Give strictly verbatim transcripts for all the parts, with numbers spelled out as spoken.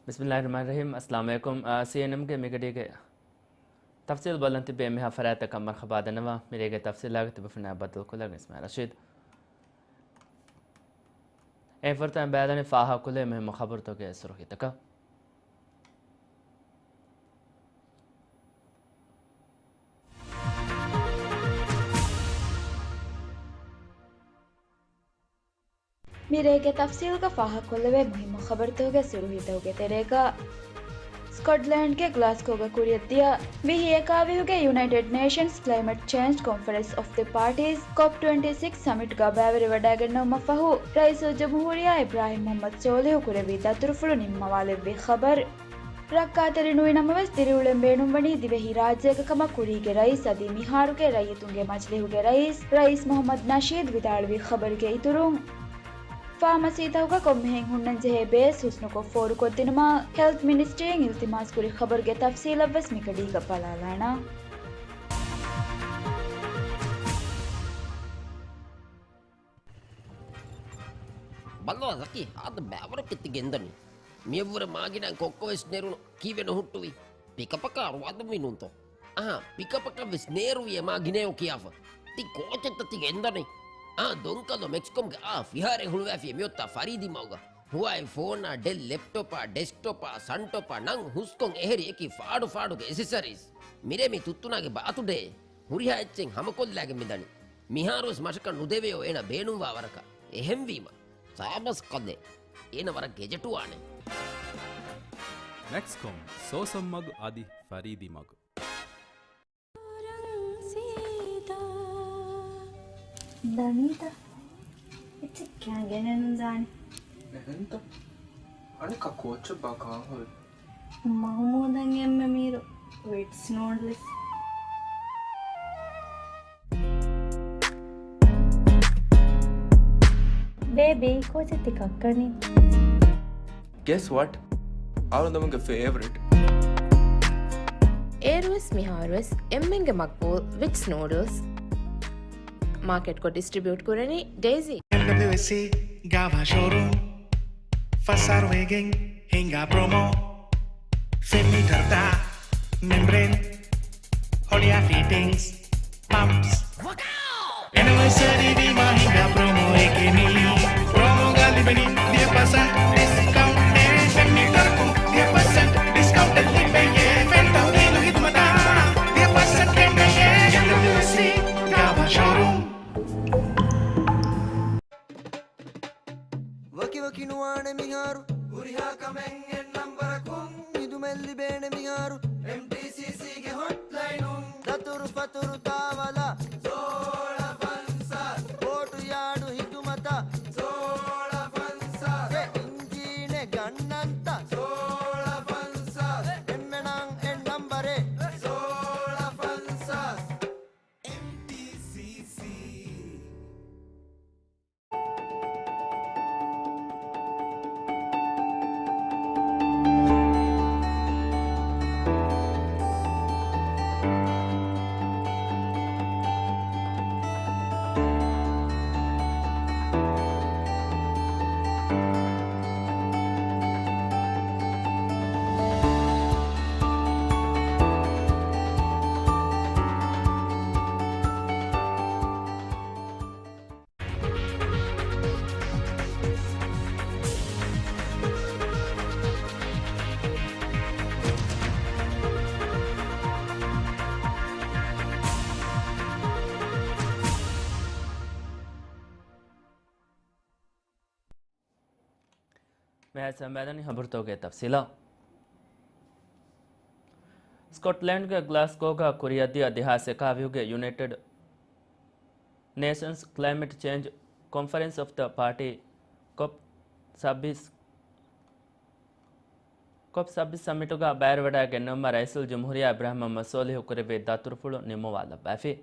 ބިސްމިއްލާހިއްރަޙްމާނިއްރަޙީމް. އައްސަލާމު ޢަލައިކުމް. އާ، ސީއެންއެމްގެ މިގަޑީގެ ތަފްސީލް ބަލަން ތިބޭ މިހާ ފަރާތަކަށް މަރްޙަބާ ދަންނަވާ. މިރޭގެ ތަފްސީލާގެ ތިބިފުނާ ބައްދަލުކޮށްލަން އިސްމާޢީލް ރަޝީދު. އެ ފުރަތަމަ ބައިލަނީ ފާހަގަކޮށްލެވޭ މުހިއްމު ޚަބަރުތަކުގެ ސުރުޚީތަކަށް. މިރޭގެ ތަފްސީލްގަ ފާހަގަކޮށްލެވޭ މުހިއްމު ޚަބަރުތަކުގެ ސުރުޚީތަކުގެ ތެރޭގަ، ސްކޮޓްލޭންޑްގެ ގްލާސްގޯގަ ކުރިއަށްދިޔަ ވިހި އެކާވީހުގެ ޔުނައިޓެޑް ނޭޝަންސް ކްލައިމެޓް ޗޭންޖް ކޮންފަރެންސް އޮފް ދަ ޕާޓީޒް، ކޮޕް ޓްވެންޓީ ސިކްސް ސަމިޓްގަ ބައިވެރިވަޑައިގެންނެވުމަށް ފަހު، ރައީސުލްޖުމްހޫރިއްޔާ އިބްރާހިމް މުޙައްމަދު ސޯލިހު ކުރެއްވި ދަތުރުފުޅު ނިންމަވާލެއްވި ޚަބަރު. ރައްކާތެރި ނުވި ނަމަވެސް، ދިރިއުޅެން ބޭނުންވަނީ ދިވެހި ރާއްޖޭގަ ކަމަށް ކުރީގެ ރައީސް އަދި މިހާރުގެ ރައްޔިތުންގެ މަޖިލީހުގެ ރައީސް، ރައީސް މުޙައްމަދު ނަޝީދު ވިދާޅުވި ޚަބަރުގެ އިތުރުން، ފާމަސީތަކުގަ ކޮންމެހެން ހުންނަންޖެހޭ ބޭސް ހުސްނުކޮށް ފޯރުކޮށްދިނުމަށް ހެލްތް މިނިސްޓްރީއިން އިލްތިމާސްކުރި ޚަބަރުގެ ތަފްސީލަށްވެސް މިގަޑީގަ ބަލާލާނަން. ބައްލަވާ ޒަކީ، ހާދަ ބައިވަރަކަށް ތި ގެންދަނީ. މިއަށްވުރެ މާގިނައިން ކޮއްކޮވެސް ނެރުނު ކީއްވެ ނުހުއްޓުވީ؟ ޕިކަޕަކާ އަރުވާދަންވީ ނޫންތޯ؟ އަހާ، ޕިކަޕަކަށްވެސް ނޭރުވިއޭ މާގިނައޭ ކިޔާފަ. ތި ކޯޗެއްތަ ތި ގެންދަނީ؟ އާ، ދޮންކަލޯ މެކްސްކޮމްގެ އާ ފިހާރައެއް ހުޅުވާފިޔޭ މިއޮތާ ފަރީދީ މަގުގަ. ހުވާއި ފޯނާ، ޑެލް ލެޕްޓޮޕާ، ޑެސްކްޓޮޕާ، ސަންޓޮޕާ ނަން ހުސްކޮށް އެހެރި އެކި ފާޑު ފާޑުގެ އެސެސަރީސް. މިރޭ މި ތުއްތުނާގެ ބާތުޑޭ. ހުރިހާ އެއްޗެއް ހަމަކޮށްލާގެން މިދަނީ. މިހާރުވެސް މަށަކަށް ނުދެވެޔޯ އޭނަ ބޭނުންވާ ވަރަކަށް. އެހެންވީމަ، ސާބަސް ކަލޭ. އޭނަ ވަރަށް ގެޖެޓުވާނެ. މެކްސްކޮމް، ސޯސަން މަގު އަދި ފަރީދީ މަގު. ދަނީތަ؟ އެއްޗެއް ކާން ގެނެއްނު ދާނެ. އެހެންތަ؟ އަނެއްކާ ކޯޗެއްބާ ކާން ހުރި؟ މަހުމޫދަށް އެންމެ މީރު ވިޓްސް ނޫޑްލްސް. ބޭބީ، ކޯޗެއް ތި ކައްކަނީ؟ Guess what? އަޅުގަނޑުމެންގެ ފޭވަރިޓް. އޭރުވެސް މިހާރުވެސް އެންމެންގެ މަގްބޫލް ވިޓްސް ނޫޑްލްސް. މާކެޓްކޮށް ޑިސްޓްރިބިއުޓް ކުރަނީ ޑޭޒީ. އެމްޑަބްލިއުއެސްސީ ގާވާ ޝޯރޫމް. ފަސް އަހަރު ވެގެން ހިނގާ ޕްރޮމޯ. ފެން މީޓަރުތައް، މެމްބްރޭން، ހޮޅިއާ ފިޓިންގްސް، ޕަމްޕްސް. އެނިވަރސަރީ ވީމާ ހިނގާ ޕްރޮމޯއެކޭ މީ. ޕްރޮމޯގަ ލިބެނީ ދިހަ ޕަސެންޓް ޑިސްކައުންޓެއް. ފެން މީޓަރަކުން ދިހަ ޕަސެންޓް ޑިސްކައުންޓެއް ލިބެޔޭ. ފެން ތަހުލީލު ހިދުމަތާ ދިހަ ޕަސެންޓް ގެންނެޔޭ. އެމްޑަބްލިއުއެސްސީ ގާވާ ޝޯރޫމް. ވަކިވަކި ނުވާނެ މިހާރު. ހުރިހާ ކަމެއް އެއް ނަންބަރަކުން. ހިދުމަތް ލިބޭނެ މިހާރު. އެމްޑީސީސީގެ ހޮޓްލައިނުން. ދަތުރުފަތުރު ތާވަލާ. ސޯޅަ ފަންސާސް. ބޯޓު ޔާޑު ހިދުމަތަށް. ސޯޅަ ފަންސާސް. އެ އިންޖީނެއް ގަންނަންތަ؟ ސޯޅަ ފަންސާސް. އެންމެނަށް އެއް ނަންބަރެއް. ސޯޅަ ފަންސާސް. އެމްޑީސީސީ. މިހާރު ސަމާލަނީ ހަބަރުތަކުގެ ތަފްސީލާ. ސްކޮޓްލޭންޑްގެ ގްލާސްގޯގަ ކުރިއަށްދިޔަ ދެހާސް އެކާވީހުގެ ޔުނައިޓެޑް ނޭޝަންސް ކްލައިމެޓް ޗޭންޖް ކޮންފަރެންސް އޮފް ދަ ޕާޓީ، ކޮޕް ސައްބީސް، ކޮޕް ސައްބީސް ސަމިޓުގަ ބައިވެރިވަޑައިގެންނެވުމަށް ރައީސުލްޖުމްހޫރިއްޔާ އިބްރާހިމް މުޙައްމަދު ސޯލިހު ކުރެއްވި ދަތުރުފުޅު ނިންމަވާލައްވައިފި.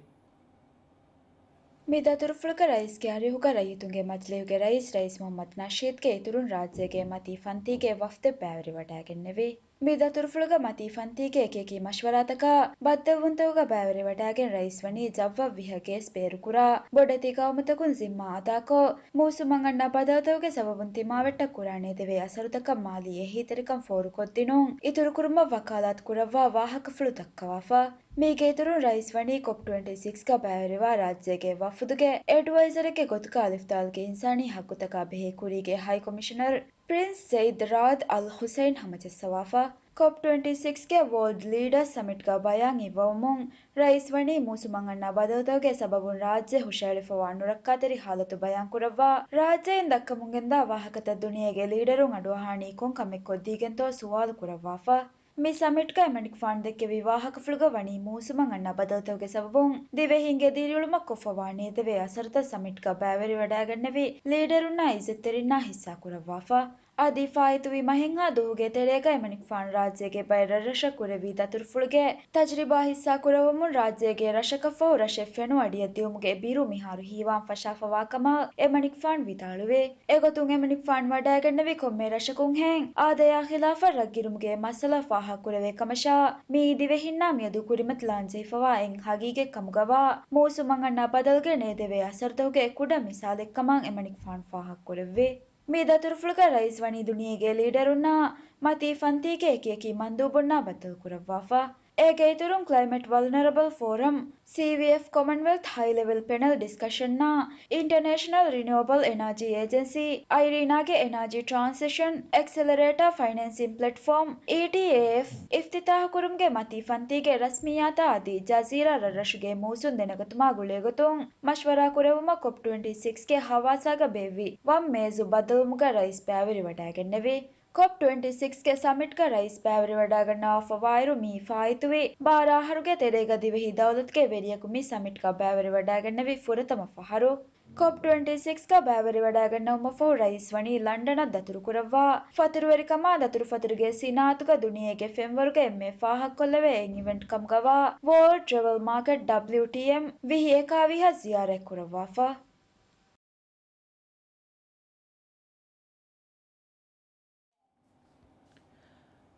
މި ދަތުރުފުޅުގަ ރައީސްގެ އަރިހުގަ ރައްޔިތުންގެ މަޖިލީހުގެ ރައީސް، ރައީސް މުޙައްމަދު ނަޝީދުގެ އިތުރުން ރާއްޖޭގެ މަތީ ފަންތީގެ ވަފްދެއް ބައިވެރިވަޑައިގެންނެވި. މި ދަތުރުފުޅުގަ މަތީ ފަންތީގެ އެކިއެކި މަޝްވަރާތަކާ ބައްދަލުވުންތަކުގަ ބައިވެރިވަޑައިގެން ރައީސް ވަނީ ޖައްވަށް ވިހަ ގޭސް ބޭރުކުރާ ބޮޑެތި ގައުމުތަކުން ޒިންމާ އަދާކޮށް، މޫސުމަށް އަންނަ ބަދަލުތަކުގެ ސަބަބުން ތިމާވެއްޓަށް ކުރާނެ ދެވޭ އަސަރުތަކަށް މާލީ އެހީތެރިކަން ފޯރުކޮށްދިނުން އިތުރުކުރުމަށް ވަކާލާތު ކުރައްވާ ވާހަކަފުޅު ދައްކަވާފަ. މީގެ އިތުރުން ރައީސް ވަނީ ކޮޕް ޓްވެންޓީ ސިކްސްގަ ބައިވެރިވާ ރާއްޖޭގެ ވަފުދުގެ އެޑްވައިޒަރެއްގެ ގޮތުގަ ލިފްތާލްގެ އިންސާނީ ހައްގުތަކާ ބެހޭ ކުރީގެ ހައި ކޮމިޝަނަރު ޕްރިންސް ޒައިދް ރާދް އަލް ހުސައިން ހަމަޖައްސަވާފަ. ކޮޕް ޓްވެންޓީ ސިކްސްގެ ވޯލްޑް ލީޑަރސް ސަމިޓްގަ ބަޔާން އިއްވަވަމުން، ރައީސް ވަނީ މޫސުމަށް އަންނަ ބަދަލުތަކުގެ ސަބަބުން ރާއްޖެ ހުށައެޅިފަވާ ނުރައްކާތެރި ހާލަތު ބަޔާންކުރައްވާ، ރާއްޖެއިން ދައްކަމުންގެންދާ ވާހަކަތައް ދުނިޔޭގެ ލީޑަރުން އަޑުއަހާނީ ކޮން ކަމެއް ކޮށްދީގެންތޯ ސުވާލު ކުރައްވާފަ. މި ސަމިޓްގަ އެމަނިކުފާނު ދެއްކެވި ވާހަކަފުޅުގަ ވަނީ މޫސުމަށް އަންނަ ބަދަލުތަކުގެ ސަބަބުން ދިވެހިންގެ ދިރިއުޅުމަށް ކޮށްފަވާ ނޭދެވޭ އަސަރުތައް ސަމިޓްގަ ބައިވެރިވަޑައިގެންނެވި ލީޑަރުންނާ އިއްޒަތްތެރިންނާ ހިއްސާކުރައްވާފަ. އަދި ފާއިތުވި މަހެއްހާ ދުވަހުގެ ތެރޭގަ އެމަނިކުފާނު ރާއްޖޭގެ ބައެއް ރަށްރަށަށް ކުރެއްވި ދަތުރުފުޅުގެ ތަޖުރިބާ ހިއްސާކުރައްވަމުން ރާއްޖޭގެ ރަށަކަށްފަހު ރަށެއް ފެނު އަޑިއަށް ދިއުމުގެ ބިރު މިހާރު ހީވާން ފަށާފަވާކަމަށް އެމަނިކުފާނު ވިދާޅުވޭ. އެގޮތުން އެމަނިކުފާނު ވަޑައިގެންނެވި ކޮންމެ ރަށަކުންހެން އާދަޔާ ޚިލާފަށް ރަށްގިރުމުގެ މައްސަލަ ފާހަގަކުރެވޭ ކަމަށާ، މިއީ ދިވެހިންނާ މިއަދު ކުރިމަތިލާން ޖެހިފަވާ އެއް ހަގީގަތް ކަމުގަވާ، މޫސުމަށް އަންނަ ބަދަލުގެ ނޭދެވޭ އަސަރުތަކުގެ ކުޑަ މިސާލެއްކަމަށް އެމަނިކުފާނު ފާހަގަކުރެއްވި. މި ދަތުރުފުޅުގަ ރައީސް ވަނީ ދުނިޔޭގެ ލީޑަރުންނާ މަތީ ފަންތީގެ އެކިއެކި މަންދޫބުންނާ ބައްދަލުކުރައްވާފަ. އޭގެ އިތުރުން ކްލައިމެޓް ވަލްނަރަބަލް ފޯރަމް، ސީވީއެފް، ކޮމަންވެލްތް ހައި ލެވެލް ޕެނަލް ޑިސްކަޝަންއާ، އިންޓަރނޭޝަނަލް ރިނިއުއަބަލް އެނާޖީ އޭޖެންސީ، އައިރީނާގެ އެނާޖީ ޓްރާންސިޝަން އެކްސެލަރޭޓާ ފައިނޭންސިން ޕްލެޓްފޯމް، އީޓީއޭއެފް، އިފްތިތާހުކުރުމުގެ މަތީ ފަންތީގެ ރަސްމިއްޔާތާ އަދި ޖަޒީރާ ރަށްރަށުގެ މޫސުން ދެނެގަތުމާ ގުޅޭގޮތުން މަޝްވަރާ ކުރެއްވުމަށް ކޮޕް ޓްވެންޓީ ސިކްސްގެ ހަވާސާގަ ބޭއްވި ވަން މޭޒު ބައްދަލުވުމުގަ ރައީސް ބައިވެރިވަޑައިގެންނެވި. ކޮޕް ޓްވެންޓީ ސިކްސްގެ ސަމިޓްގަ ރައީސް ބައިވެރިވަޑައިގަންނަވާފަވާއިރު، މިއީ ފާއިތުވި ބާރަ އަހަރުގެ ތެރޭގަ ދިވެހި ދައުލަތުގެ ވެރިޔަކު މި ސަމިޓްގަ ބައިވެރިވަޑައިގެންނެވި ފުރަތަމަ ފަހަރު. ކޮޕް ޓްވެންޓީ ސިކްސްގަ ބައިވެރިވަޑައިގަންނަވުމަށްފަހު ރައީސް ވަނީ ލަންޑަނަށް ދަތުރުކުރައްވާ، ފަތުރުވެރިކަމާ ދަތުރުފަތުރުގެ ސިނާއަތުގަ ދުނިޔޭގެ ފެންވަރުގަ އެންމެ ފާހަގަކޮށްލެވޭ އެއް އިވެންޓް ކަމުގަވާ ވޯލްޑް ޓްރެވެލް މާކެޓް، ޑަބްލިއުޓީއެމް، ވިހި އެކާވީހަށް ޒިޔާރަތްކުރައްވާފަ.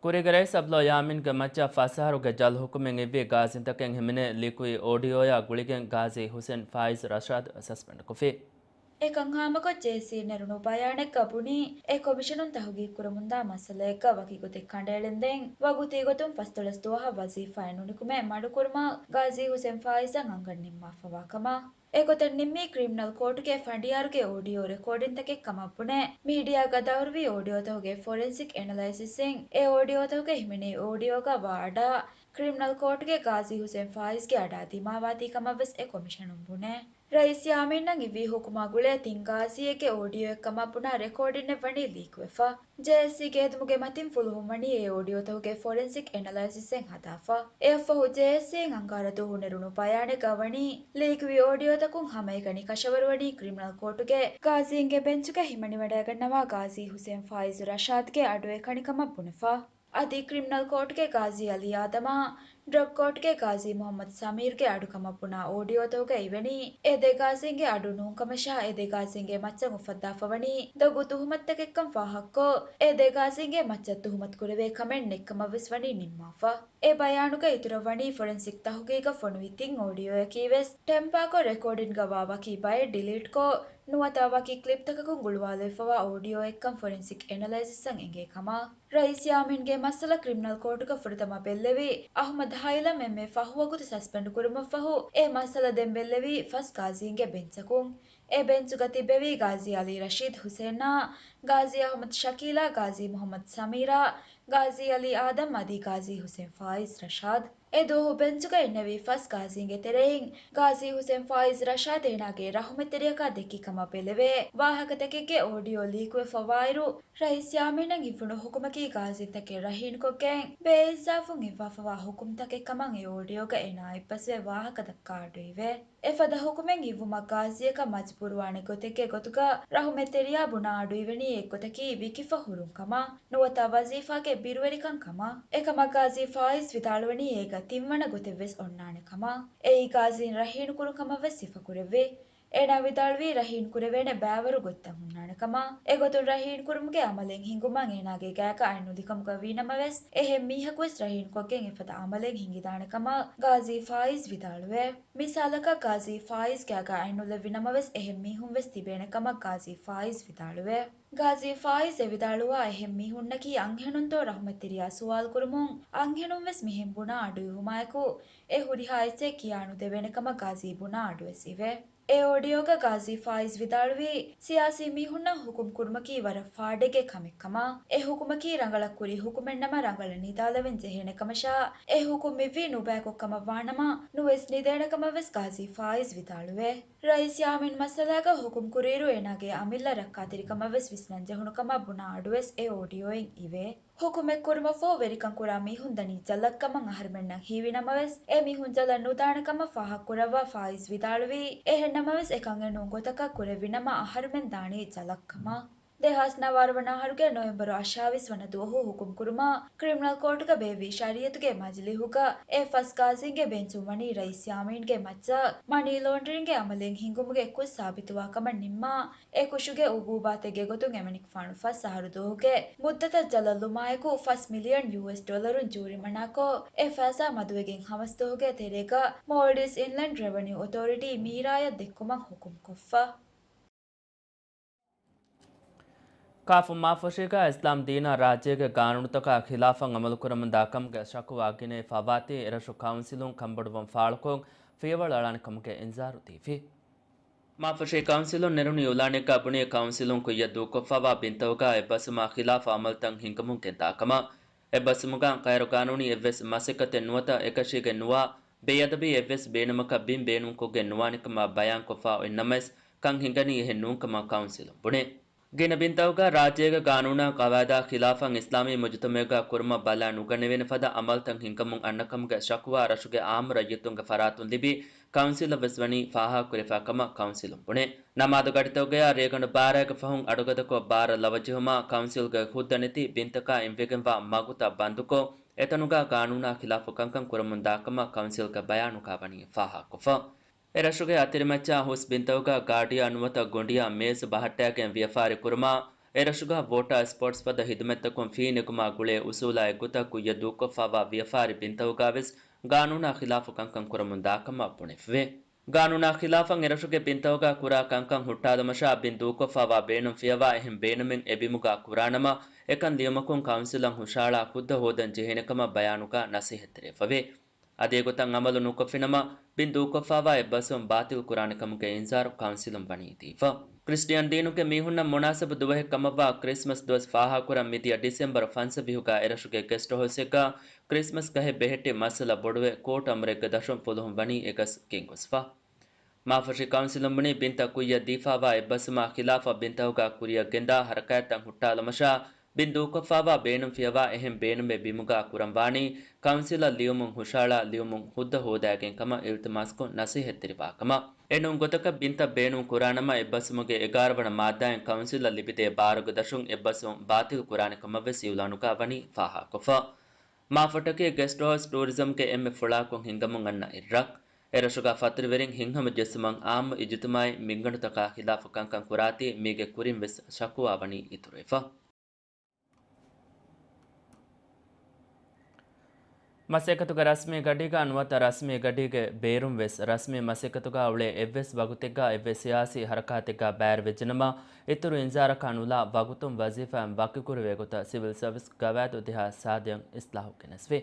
ކުރީގެ ރައީސް އަބްދުﷲ ޔާމީންގެ މައްޗަށް ފަސް އަހަރުގެ ޖަލް ހުކުމެއް އިއްވި ގާޒީންތަކެއް ހިމެނޭ ލީކުވި އޯޑިއޯއާ ގުޅިގެން ގާޒީ ހުސެން ފާއިޒް ރަޝާދު ސަސްޕެންޑްކޮށްފި. އެކަން ހާމަކޮށް ޖޭއެސްސީ ނެރުނު ބަޔާނެއްގަ ބުނީ، އެ ކޮމިޝަނުން ތަހުގީގުކުރަމުންދާ މައްސަލައެއްގަ ވަކި ގޮތެއް ކަނޑައެޅެންދެން، ވަގުތީ ގޮތުން ފަސްދޮޅަސް ދުވަހަށް ވަޒީފާއިން ނުނިކުމެ މަޑުކުރުމަށް ގާޒީ ހުސެން ފާއިޒަށް އަންގަން ނިންމާފަވާ ކަމަށް. އެގޮތަށް ނިންމީ ކްރިމިނަލް ކޯޓުގެ ފަނޑިޔާރުގެ އޯޑިއޯ ރެކޯޑިންތަކެއް ކަމަށް ބުނެ، މީޑިއާގަ ދައުރުވި އޯޑިއޯތަކުގެ ފޮރެންސިކް އެނަލައިސިސްއިން އެ އޯޑިއޯތަކުގަ ހިމެނޭ އޯޑިއޯގަ ވާ އަޑާ، ކްރިމިނަލް ކޯޓުގެ ގާޒީ ހުސެން ފާއިޒްގެ އަޑާ ދިމާވާތީ ކަމަށްވެސް އެ ކޮމިޝަނުން ބުނޭ. ރައީސް ޔާމީންއަށް އިއްވި ހުކުމާ ގުޅޭ ތިން ގާޒީއެއްގެ އޯޑިއޯއެއް ކަމަށް ބުނާ ރެކޯޑިންއެއް ވަނީ ލީކުވެފަ. ޖޭއެސްސީގެ އެދުމުގެ މަތިން ފުލުހުން ވަނީ އެ އޯޑިއޯތަކުގެ ފޮރެންސިކް އެނަލައިސިސްއެއް ހަދާފަ. އެއަށްފަހު ޖޭއެސްސީއިން އަންގާރަ ދުވަހު ނެރުނު ބަޔާނެއްގަ ވަނީ، ލީކުވި އޯޑިއޯތަކުން ހަމައެކަނި ކަށަވަރުވަނީ ކްރިމިނަލް ކޯޓުގެ ގާޒީންގެ ބެންޗުގަ ހިމަނިވަޑައިގަންނަވާ ގާޒީ ހުސެން ފާއިޒު ރަޝާދްގެ އަޑުއެއް ކަނި ކަމަށް ބުނެފަ. އަދި ކްރިމިނަލް ކޯޓުގެ ގާޒީ އަލީ އާދަމާ، ޑްރަގް ކޯޓުގެ ގާޒީ މުހައްމަދު ސަމީރްގެ އަޑު ކަމަށް ބުނާ އޯޑިއޯތަކުގައި ވަނީ، އެ ދެ ގާޒީންގެ އަޑު ނޫން ކަމަށާ، އެ ދެ ގާޒީންގެ މައްޗަށް އުފައްދާފަ ވަނީ ދޮގު ތުހުމަތުތަކެއްކަން ފާހަގަކޮށް، އެ ދެ ގާޒީންގެ މައްޗަށް ތުހުމަތު ކުރެވޭ ކަމެއް ނެތްކަމަށް ވެސް ވަނީ ނިންމާފަ. އެ ބަޔާނުގައި އިތުރަށް ވަނީ ފޮރެންސިކް ތަހުގީގަށް ފޮނުވި ތިން އޯޑިއޯއަކީ ވެސް ޓެމްޕާކޮށް ރެކޯޑިންގަ ވާ ވަކި ބައެއް ޑިލީޓްކޮށް، ނުވަތަ ވަކި ކްލިޕްތަކަކުން ގުޅުވާލެވިފަވާ އޯޑިއޯއެއްކަން ފޮރެންސިކް އެނަލައިސިސްއަށް އެނގޭ ކަމަށް. ރައީސް ޔާމީންގެ މައްސަލަ ކްރިމިނަލް ކޯޓުގަ ފުރަތަމަ ބެއްލެވި އަހުމަދު ހައިލަމް އެންމެ ފަހު ވަގުތު ސަސްޕެންޑް ކުރުމަށްފަހު، އެ މައްސަލަ ދެން ބެއްލެވީ ފަސް ގާޒީންގެ ބެންޗަކުން. އެ ބެންޗުގަ ތިއްބެވީ ގާޒީ އަލީ ރަޝީދު ހުސެންއާ، ގާޒީ އަހުމަދު ޝަކީލާ، ގާޒީ މުހައްމަދު ސަމީރާ، ގާޒީ އަލީ އާދަމް އަދި ގާޒީ ހުސެން ފާއިޒް ރަޝާދު. އެ ދުވަހު ބެންޗުގަ އިންނެވި ފަސް ގާޒީންގެ ތެރެއިން ގާޒީ ހުސެން ފާއިޒް ރަޝާދު އޭނާގެ ރަހުމަތްތެރިޔަކާ ދެއްކި ކަމަށް ބެލެވޭ ވާހަކަތަކެއްގެ އޯޑިއޯ ލީކުވެފަވާއިރު، ރައީސް ޔާމީނަށް އިއްވުނު ހުކުމަކީ ގާޒީންތަކެއް ރަހީނުކޮށްގެން ބޭއިންސާފުން އިއްވާފަވާ ހުކުމްތަކެއް ކަމަށް އެ އޯޑިއޯގަ އޭނާ އެއްބަސްވެ ވާހަކަ ދައްކާ އަޑުއިވޭ. އެފަދަ ހުކުމެއް އިއްވުމަށް ގާޒީއަކަށް މަޖުބޫރުވާނެ ގޮތެއްގެ ގޮތުގަ ރަހުމަތްތެރިޔާ ބުނާ އަޑުއިވެނީ އެއްގޮތަކީ ވިކިފަ ހުރުން ކަމަށް، ނުވަތަ ވަޒީފާގެ ބިރުވެރިކަން ކަމަށް. އެކަމަށް ގާޒީ ފާއިޒް ވިދާޅުވަނީ އޭގަ ތިންވަނަ ގޮތެއްވެސް އޮންނާނެ ކަމަށް. އެއީ ގާޒީން ރަހީނުކުރުން ކަމަށްވެސް ސިފަކުރެއްވި. އޭނާ ވިދާޅުވީ، ރަހީން ކުރެވޭނެ ބައިވަރު ގޮތްތައް ހުންނާނެ ކަމަށް. އެގޮތުން ރަހީން ކުރުމުގެ އަމަލެއް ހިންގުމަށް އޭނާގެ ގާތްގަ އަތް ނުލި ކަމުގަ ވީނަމަވެސް، އެހެން މީހަކުވެސް ރަހީން ކޮށްގެން އެފަދަ އަމަލެއް ހިންގިދާނެ ކަމަށް ގާޒީ ފާއިޒް ވިދާޅުވޭ. މިސާލަކަށް، ގާޒީ ފާއިޒް ގާތްގަ އަތް ނުލެއްވި ނަމަވެސް، އެހެން މީހުން ވެސް ތިބޭނެ ކަމަށް ގާޒީ ފާއިޒް ވިދާޅުވޭ. ގާޒީ ފާއިޒް އެ ވިދާޅުވާ އެހެން މީހުންނަކީ އަންހެނުންތޯ ރަހުމަތްތެރިޔާ ސުވާލު ކުރުމުން، އަންހެނުން ވެސް މިހެން ބުނާ އަޑު އިވުމާއެކު، އެ ހުރިހާ އެއްޗެއް ކިޔާ ނުދެވޭނެ ކަމަށް ގާޒީ ބުނާ އަޑުވެސް އިވޭ. އެ އޯޑިއޯގަ ގާޒީ ފާއިޒް ވިދާޅުވީ، ސިޔާސީ މީހުންނަށް ހުކުމް ކުރުމަކީ ވަރަށް ފާޑެއްގެ ކަމެއް ކަމަށް. އެ ހުކުމަކީ ރަނގަޅަށް ކުރި ހުކުމެއްނަމަ، ރަނގަޅަށް ނިދާލަވެން ޖެހޭނެ ކަމަށާ، އެ ހުކުމް މިއްވީ ނުބައިކޮށް ކަމަށް ވާނަމަ، ނުވެސް ނިދޭނެ ކަމަށް ވެސް ގާޒީ ފާއިޒް ވިދާޅުވޭ. ރައީސް ޔާމީން މައްސަލާގަ ހުކުމް ކުރިއިރު، އޭނާގެ އަމިއްލަ ރައްކާތެރިކަމަށް ވެސް ވިސްނަން ޖެހުނު ކަމަށް ބުނާ އަޑުވެސް އެ އޯޑިއޯއިން އިވޭ. ހުކުމެއް ކުރުމަށްފަހު ވެރިކަން ކުރާ މީހުން ދަނީ ޖަލަށް ކަމަށް އަހަރުމެންނަށް ހީވި ނަމަވެސް، އެ މީހުން ޖަލަށް ނުދާނެ ކަމަށް ފާހަގަކުރައްވާ ފާއިޒް ވިދާޅުވީ، އެހެން ނަމަވެސް އެކަން އެނޫން ގޮތަކަށް ކުރެއްވި ނަމަ އަހަރުމެން ދާނީ ޖަލަށް ކަމަށް. ދެހާސް ނަވާރަ ވަނަ އަހަރުގެ ނޮވެމްބަރު އަށާވީސް ވަނަ ދުވަހު ހުކުމް ކުރުމަށް ކްރިމިނަލް ކޯޓުގަ ބޭއްވި ޝަރީއަތުގެ މަޖިލީހުގަ އެ ފަސް ގާޒީންގެ ބެންޗުން ވަނީ ރައީސް ޔާމީންގެ މައްޗަށް މަނީ ލޯންޑްރިންގގެ އަމަލެއް ހިންގުމުގެ ކުށް ސާބިތުވާ ކަމަށް ނިންމާ، އެ ކުށުގެ އުގޫބާތެއްގެ ގޮތުން އެމަނިކުފާނު ފަސް އަހަރު ދުވަހުގެ މުއްދަތަށް ޖަލަށް ލުމާއެކު ފަސް މިލިއަން ޔޫއެސް ޑޮލަރުން ޖޫރިމަނާކޮށް، އެ ފައިސާ މަދުވެގެން ހަވަސް ދުވަހުގެ ތެރޭގަ މޯލްޑިވްސް އިންލެންޑް ރެވެނިއު އޮތޯރިޓީ މީރާޔަށް ދެއްކުމަށް ހުކުމް ކޮށްފަ. ކާފަ މާފުށީގަ އިސްލާމް ދީނާ ރާއްޖޭގެ ގާނޫނުތަކާ ޚިލާފަށް އަމަލުކުރަމުންދާ ކަމުގެ ޝަކުވާ ގިނައިފާ ވާތީ، އެރަށު ކައުންސިލުން ކަންބޮޑުވުން ފާޅުކޮށް، ފިޔަވަޅު އަޅާނެ ކަމުގެ އިންޒާރު ދީފި. މާފުށީ ކައުންސިލުން ނެރުނު އިއުލާނެއްގަ ބުނީ، ކައުންސިލުން ކުއްޔަށް ދޫކޮށްފައިވާ ބިންތަކުގަ އެއްބަސްވުމާ ޚިލާފަށް އަމަލުތައް ހިންގަމުން ގެންދާ ކަމަށް. އެއްބަސްވުމުގަ ޣައިރު ގާނޫނީ އެއްވެސް މަސައްކަތެއް ނުވަތަ އެކަށީގެން ނުވާ ބޭއަދަބީ އެއްވެސް ބޭނުމަކަށް ބިން ބޭނުންކޮށްގެން ނުވާނެ ކަމަށް ބަޔާންކޮށްފަ އޮތްނަމަވެސް، ކަން ހިނގަނީ އެހެން ނޫން ކަމަށް ކައުންސިލުން ބުނޭ. ގިނަ ބިންތަކުގަ ރާއްޖޭގެ ގާނޫނާ ޤަވާއިދާ ޚިލާފަށް އިސްލާމީ މުޖުތަމަޢުގަ ކުރުމަށް ބަލާ ނުގަނެވޭނެ ފަދަ އަމަލުތައް ހިންގަމުން އަންނަ ކަމުގެ ޝަކުވާ ރަށުގެ އާއްމު ރައްޔިތުންގެ ފަރާތުން ލިބި، ކައުންސިލަށް ވެސް ވަނީ ފާހަގަކުރެފާ ކަމަށް ކައުންސިލުން ބުނޭ. ނަމާދު ގަޑިތަކުގަޔާ ރޭގަނޑު ބާރައިގެ ފަހުން އަޑުގަދަކޮށް ބާރަށް ލަވަ ޖެހުމާ، ކައުންސިލްގެ ހުއްދަ ނެތި ބިންތަކާ އިންވެގެންވާ މަގުތައް ބަންދުކޮށް، އެތަނުގަ ގާނޫނާ ޚިލާފު ކަންކަން ކުރަމުންދާ ކަމަށް ކައުންސިލްގެ ބަޔާނުގަ ވަނީ ފާހަގަކޮށްފަ. އެރަށުގެ އަތިރިމައްޗާ ހުސް ބިންތަކުގަ ގާޑިއާ ނުވަތަ ގޮނޑިއާ މޭޒު ބަހައްޓާގެން ވިޔަފާރި ކުރުމާ، އެރަށުގަ ވޯޓާ ސްޕޯޓްސް ފަދަ ހިދުމަތްތަކުން ފީ ނެގުމާ ގުޅޭ އުސޫލާ އެއްގޮތަށް ކުއްޔަށް ދޫކޮށްފައިވާ ވިޔަފާރި ބިންތަކުގަ ވެސް ގާނޫނާ ޚިލާފު ކަންކަން ކުރަމުންދާ ކަމަށް ބުނެފިވޭ. ގާނޫނާ ޚިލާފަށް އެރަށުގެ ބިންތަކުގަ ކުރާ ކަންކަން ހުއްޓާލުމަށާ ބިން ދޫކޮށްފައިވާ ބޭނުން ފިޔަވާ އެހެން ބޭނުމެއް އެ ބިމުގަ ކުރާނަމަ، އެކަން ލިޔުމަކުން ކައުންސިލަށް ހުށަހަޅާ ހުއްދަ ހޯދަން ޖެހޭނެ ކަމަށް ބަޔާނުގަ ނަސޭހަތްތެރިވެފަވޭ. އަދި އެގޮތަށް އަމަލު ނުކޮށްފިނަމަ، ބިން ދޫކޮށްފައިވާ އެއްބަސްވުން ބާތިލް ކުރާނެ ކަމުގެ އިންޒާރު ކައުންސިލުން ވަނީ ދީފަ. ކްރިސްޓިއަން ދީނުގެ މީހުންނަށް މުނާސަބު ދުވަހެއް ކަމަށްވާ ކްރިސްމަސް ދުވަސް ފާހަގަކުރަން މިދިޔަ ޑިސެމްބަރު ފަންސަވީހުގަ އެރަށުގެ ގެސްޓް ހައުސްއެއްގަ ކްރިސްމަސް ގަހެއް ބެހެއްޓި މައްސަލަ ބޮޑުވެ، ކޯޓް އަމުރެއްގެ ދަށުން ފުލުހުން ވަނީ އެގަސް ގެންގޮސްފަ. މާފުށި ކައުންސިލުން ބުނީ ބިންތައް ކުއްޔަށް ދީފައިވާ އެއްބަސްވުމާ ޚިލާފަށް ބިންތަކުގަ ކުރިއަށް ގެންދާ ހަރަކާތްތައް ހުއްޓާލުމަށާ، ބިން ދޫކޮށްފައިވާ ބޭނުން ފިޔަވާ އެހެން ބޭނުމެއް ބިމުގަ ކުރަން ވާނީ، ކައުންސިލަށް ލިޔުމުން ހުށަހަޅާ ލިޔުމުން ހުއްދަ ހޯދައިގެން ކަމަށް އިލްތިމާސްކޮށް ނަސޭހަތްތެރިވާ ކަމަށް. އެނޫން ގޮތަކަށް ބިންތައް ބޭނުން ކުރާނަމަ، އެއްބަސްވުމުގެ އެގާރަ ވަނަ މާއްދާއިން ކައުންސިލަށް ލިބިދޭ ބާރުގެ ދަށުން އެއްބަސްވުން ބާތިލް ކުރާނެ ކަމަށް ވެސް އިއުލާނުގަ ވަނީ ފާހަގަކޮށްފަ. މާފަށި ގެސްޓް ހައުސް ޓޫރިޒަމްގެ އެންމެ ފުޅާކޮށް ހިނގަމުން އަންނަ އިރަށް. އެރަށުގަ ފަތުރުވެރިން ހިތްހަމަ ޖެއްސުމަށް އާއްމު އިޖުތިމާޢީ މިންގަނޑުތަކާ ޚިލާފު ކަންކަން ކުރާތީ މީގެ ކުރިން ވެސް ޝަކުވާ ވަނީ އިތުރުވެފަ. މަސައްކަތުގެ ރަސްމީ ގަޑީގަ ނުވަތަ ރަސްމީ ގަޑީގެ ބޭރުން ވެސް ރަސްމީ މަސައްކަތުގަ އުޅޭ އެއްވެސް ވަގުތެއްގަ އެއްވެސް ސިޔާސީ ހަރަކާތެއްގަ ބައިވެރިވެއްޖެނަމަ، އިތުރު އިންޒާރަކާ ނުލާ ވަގުތުން ވަޒީފާއިން ވަކިކުރެވޭ ގޮތަށް ސިވިލް ސަރވިސް ގަވާއިދު ދެހާސް ސާދައަށް އިސްލާހު ގެނެސްފި.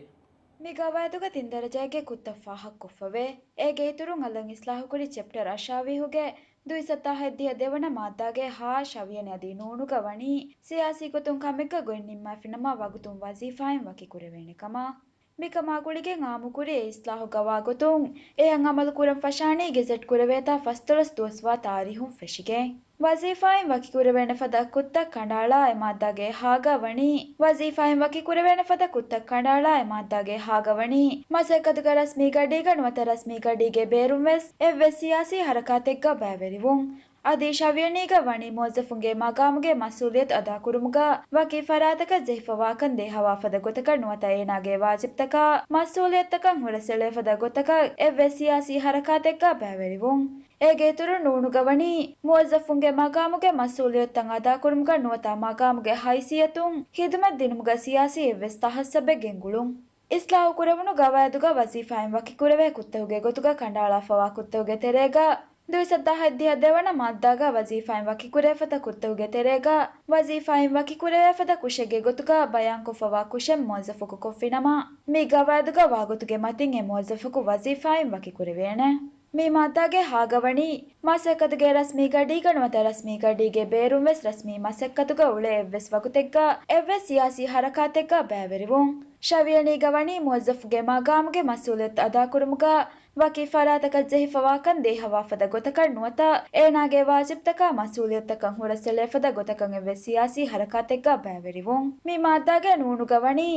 މި ގަވާއިދުގަ ތިން ދަރަޖައެއްގެ ކުށްތައް ފާހަގަކޮށްފަވޭ. އޭގެ އިތުރުން އަލަށް އިސްލާހުކުރި ޗެޕްޓަރ އަށާވީހުގެ ދުއިސައްތާ ހަތްދިހަ ދެވަނަ މާއްދާގެ ހާ އަށާވީހަ އަދި ނޫނުގަ ވަނީ، ސިޔާސީ ގޮތުން ކަމެއްގަ ގޮތް ނިންމާފިނަމަ ވަގުތުން ވަޒީފާއިން ވަކިކުރެވޭނެ ކަމަށް. މިކަމާ ގުޅިގެން އާއްމުކުރި އެ އިސްލާހު ގަވާ ގޮތުން އެއަށް އަމަލު ކުރަން ފަށާނީ ގެޒެޓް ކުރެވޭތާ ފަސްދޮޅަސް ދުވަސްވާ ތާރީހުން ފެށިގެން. ވަޒީފާއިން ވަކިކުރެވޭނެ ފަދަ ކުށްތައް ކަނޑައަޅާ އެ މާއްދާގެ ހާގަ ވަނީ، ވަޒީފާއިން ވަކިކުރެވޭނެ ފަދަ ކުށްތައް ކަނޑައަޅާ އެ މާއްދާގެ ހާގަ ވަނީ، މަސައްކަތުގެ ރަސްމީ ގަޑީގަ ނުވަތަ ރަސްމީ ގަޑީގެ ބޭރުން ވެސް އެއްވެސް ސިޔާސީ ހަރަކާތެއްގަ ބައިވެރިވުން. އަދި ޝަވިޔަނީގަ ވަނީ މުވައްޒަފުންގެ މަގާމުގެ މަސްއޫލިއްޔަތު އަދާކުރުމުގަ ވަކި ފަރާތަކަށް ޖެހިފަވާކަން ދޭހަވާ ފަދަ ގޮތަކަށް ނުވަތަ އޭނާގެ ވާޖިބްތަކާ މަސްއޫލިއްޔަތުތަކަށް ހުރަސްއެޅޭ ފަދަ ގޮތަކަށް އެއްވެސް ސިޔާސީ ހަރަކާތެއްގަ ބައިވެރިވުން. އޭގެ އިތުރުން ނޫނުގަ ވަނީ މުވައްޒަފުންގެ މަގާމުގެ މަސްއޫލިއްޔަތުތައް އަދާކުރުމުގަ ނުވަތަ މަގާމުގެ ހައިސިއްޔަތުން ހިދުމަތް ދިނުމުގަ ސިޔާސީ އެއްވެސް ތަހައްސަބެއް ގެންގުޅުން. އިސްލާހުކުރެވުނު ގަވާއިދުގަ ވަޒީފާއިން ވަކިކުރެވޭ ކުށްތަކުގެ ގޮތުގަ ކަނޑައަޅާފަވާ ކުށްތަކުގެ ތެރޭގަ ދުއިސައްތަ ހަތްދިހަ ދެވަނަ މާއްދާގަ ވަޒީފާއިން ވަކިކުރެވޭފަދަ ކުށްތަކުގެ ތެރޭގަ ވަޒީފާއިން ވަކިކުރެވޭފަދަ ކުށެއްގެ ގޮތުގަ ބަޔާންކޮށްފަވާ ކުށެއް މުވައްޒަފަކު ކޮށްފިނަމަ، މި ގަވާއިދުގަ ވާގޮތުގެ މަތިން އެ މުވައްޒަފަކު ވަޒީފާއިން ވަކިކުރެވޭނެ. މި މާއްދާގެ ހާގަ ވަނީ، މަސައްކަތުގެ ރަސްމީ ގަޑީގަ ނުވަތަ ރަސްމީ ގަޑީގެ ބޭރުން ވެސް ރަސްމީ މަސައްކަތުގަ އުޅޭ އެއްވެސް ވަގުތެއްގަ އެއްވެސް ސިޔާސީ ހަރަކާތެއްގަ ބައިވެރިވުން. ޝަވިޔަނީގަ ވަނީ މުވައްޒަފުގެ މަގާމުގެ މަސްއޫލިއްޔަތު އަދާކުރުމުގަ ވަކި ފަރާތަކަށް ޖެހިފަވާކަން ދޭހަވާ ފަދަ ގޮތަކަށް ނުވަތަ އޭނާގެ ވާޖިބްތަކާ މަސްއޫލިއްޔަތުތަކަށް ހުރަސްއެޅޭ ފަދަ ގޮތަކަށް އެއްވެސް ސިޔާސީ ހަރަކާތެއްގަ ބައިވެރިވުން. މި މާއްދާގެ ނޫނުގަ ވަނީ،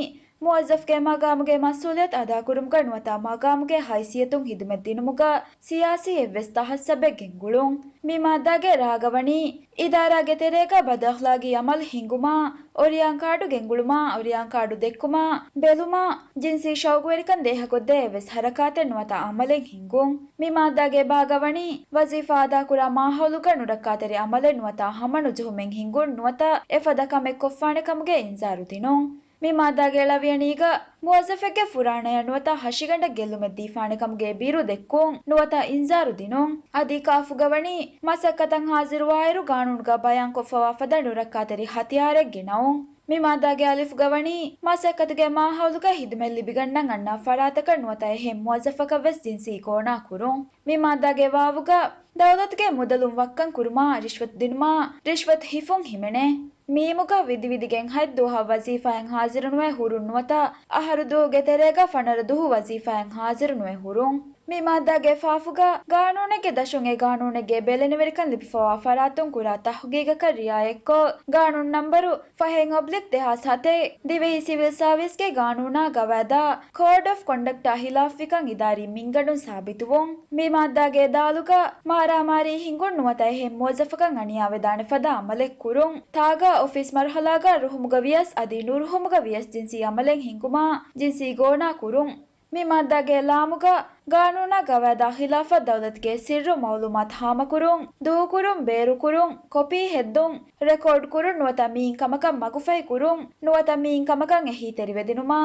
މުވައްޒަފުގެ މަގާމުގެ މަސްއޫލިއްޔަތު އަދާކުރުމުގަ ނުވަތަ މަގާމުގެ ހައިސިއްޔަތުން ހިދުމަތް ދިނުމުގަ ސިޔާސީ އެއްވެސް ތަހައްސަބެއް ގެންގުޅުން. މި މާއްދާގެ ރާގަ ވަނީ، އިދާރާގެ ތެރޭގަ ބަދުއަޚްލާގީ އަމަލު ހިންގުމާ، އޮރިޔާން ކާޑު ގެންގުޅުމާ، އޮރިޔާން ކާޑު ދެއްކުމާ، ބެލުމާ، ޖިންސީ ޝައުގުވެރިކަން ދޭހަކޮށްދޭ އެއްވެސް ހަރަކާތެއް ނުވަތަ އަމަލެއް ހިންގުން. މި މާއްދާގެ ބާގަ ވަނީ، ވަޒީފާ އަދާކުރާ މާހައުލުގަ ނުރައްކާތެރި އަމަލެއް ނުވަތަ ހަމަނުޖެހުމެއް ހިންގުން ނުވަތަ އެފަދަ ކަމެއް ކޮށްފާނެ ކަމުގެ އިންޒާރު ދިނުން. މި މާއްދާގެ ޅަވިޔަނީގަ މުވައްޒަފެއްގެ ފުރާނަޔަށް ނުވަތަ ހަށިގަނޑަށް ގެއްލުމެއް ދީފާނެ ކަމުގެ ބިރު ދެއްކުން ނުވަތަ އިންޒާރު ދިނުން. އަދި ކާފުގަ ވަނީ މަސައްކަތަށް ހާޒިރުވާއިރު ގާނޫނުގަ ބަޔާންކޮށްފަވާ ފަދަ ނުރައްކާތެރި ހަތިޔާރެއް ގެނައުން. މި މާއްދާގެ އަލިފުގަ ވަނީ މަސައްކަތުގެ މާހައުލުގަ ހިދުމަތް ލިބިގަންނަން އަންނަ ފަރާތަކަށް ނުވަތަ އެހެން މުވައްޒަފަކަށް ވެސް ޖިންސީ ގޯނާ ކުރުން. މި މާއްދާގެ ވާވުގަ ދައުލަތުގެ މުދަލުން ވައްކަން ކުރުމާ، ރިޝްވަތު ދިނުމާ، ރިޝްވަތު ހިފުން ހިމެނޭ. މީމުގަ ވިދިވިދިގެން ހަތް ދުވަހަށް ވަޒީފާއިން ހާޒިރުނުވެ ހުރުން ނުވަތަ އަހަރު ދުވަހުގެ ތެރޭގަ ފަނަރަ ދުވަހު ވަޒީފާއިން ހާޒިރުނުވެ ހުރުން. މި މާއްދާގެ ފާފުގަ ގާނޫނެއްގެ ދަށުން އެ ގާނޫނެއްގެ ބެލެނިވެރިކަން ލިބިފަވާ ފަރާތުން ކުރާ ތަހުގީގަކަށް ރިއާޔަތްކޮށް، ގާނޫނު ނަންބަރު ފަހެއް އޮބްލިކް ދެހާސް ހަތެއް ދިވެހި ސިވިލް ސާވިސްގެ ގާނޫނާ ގަވާއިދާ ކޯޑް އޮފް ކޮންޑަކްޓާ ހިލާފްވިކަން އިދާރީ މިންގަނޑުން ސާބިތުވުން. މި މާއްދާގެ ދާލުގަ މާރާމާރީ ހިންގުން ނުވަތަ އެހެން މުވައްޒަފަކަށް އަނިޔާވެދާނެ ފަދަ އަމަލެއް ކުރުން. ތާގަ އޮފީސް މަރުހަލާގަ ރުހުމުގަ ވިޔަސް އަދި ނުރުހުމުގަ ވިޔަސް ޖިންސީ އަމަލެއް ހިންގުމާ، ޖިންސީ ގޯނާ ކުރުން. މި މާއްދާގެ ލާމުގަ ގާނޫނާ ގަވާއިދާ ޚިލާފަށް ދައުލަތުގެ ސިއްރު މައުލޫމާތު ހާމަކުރުން، ދޫކުރުން، ބޭރުކުރުން، ކޮޕީ ހެއްދުން، ރެކޯޑް ކުރުން ނުވަތަ މިއިން ކަމަކަށް މަގުފަހި ކުރުން ނުވަތަ މިއިން ކަމަކަށް އެހީތެރިވެދިނުމާ،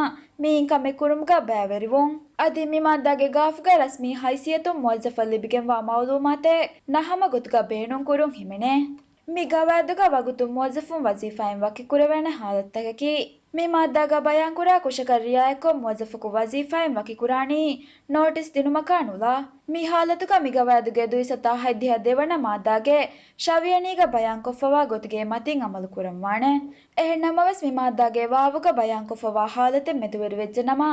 މިއިން ކަމެއް ކުރުމުގަ ބައިވެރިވުން. އަދި މި މާއްދާގެ ގާފުގަ ރަސްމީ ހައިސިއްޔަތުން މުވައްޒަފަށް ލިބިގެންވާ މައުލޫމާތެއް ނަހަމަ ގޮތުގަ ބޭނުންކުރުން ހިމެނޭ. މި ގަވާއިދުގަ ވަގުތުން މުވައްޒަފުން ވަޒީފާއިން ވަކިކުރެވޭނެ ހާލަތުތަކަކީ، މި މާއްދާގަ ބަޔާންކުރާ ކުށަކަށް ރިއާޔަތްކޮށް މުވައްޒަފަކު ވަޒީފާއިން ވަކިކުރާނީ ނޯޓިސް ދިނުމަކާ ނުލާ. މި ހާލަތުގަ މި ގަވާއިދުގެ ދުއިސައްތަ ހަތްދިހަ ދެވަނަ މާއްދާގެ ޝަވިޔަނީގަ ބަޔާންކޮށްފަވާ ގޮތުގެ މަތިން އަމަލު ކުރަންވާނެ. އެހެން ނަމަވެސް، މި މާއްދާގެ ވާވުގަ ބަޔާންކޮށްފަވާ ހާލަތެއް މެދުވެރިވެއްޖެނަމަ،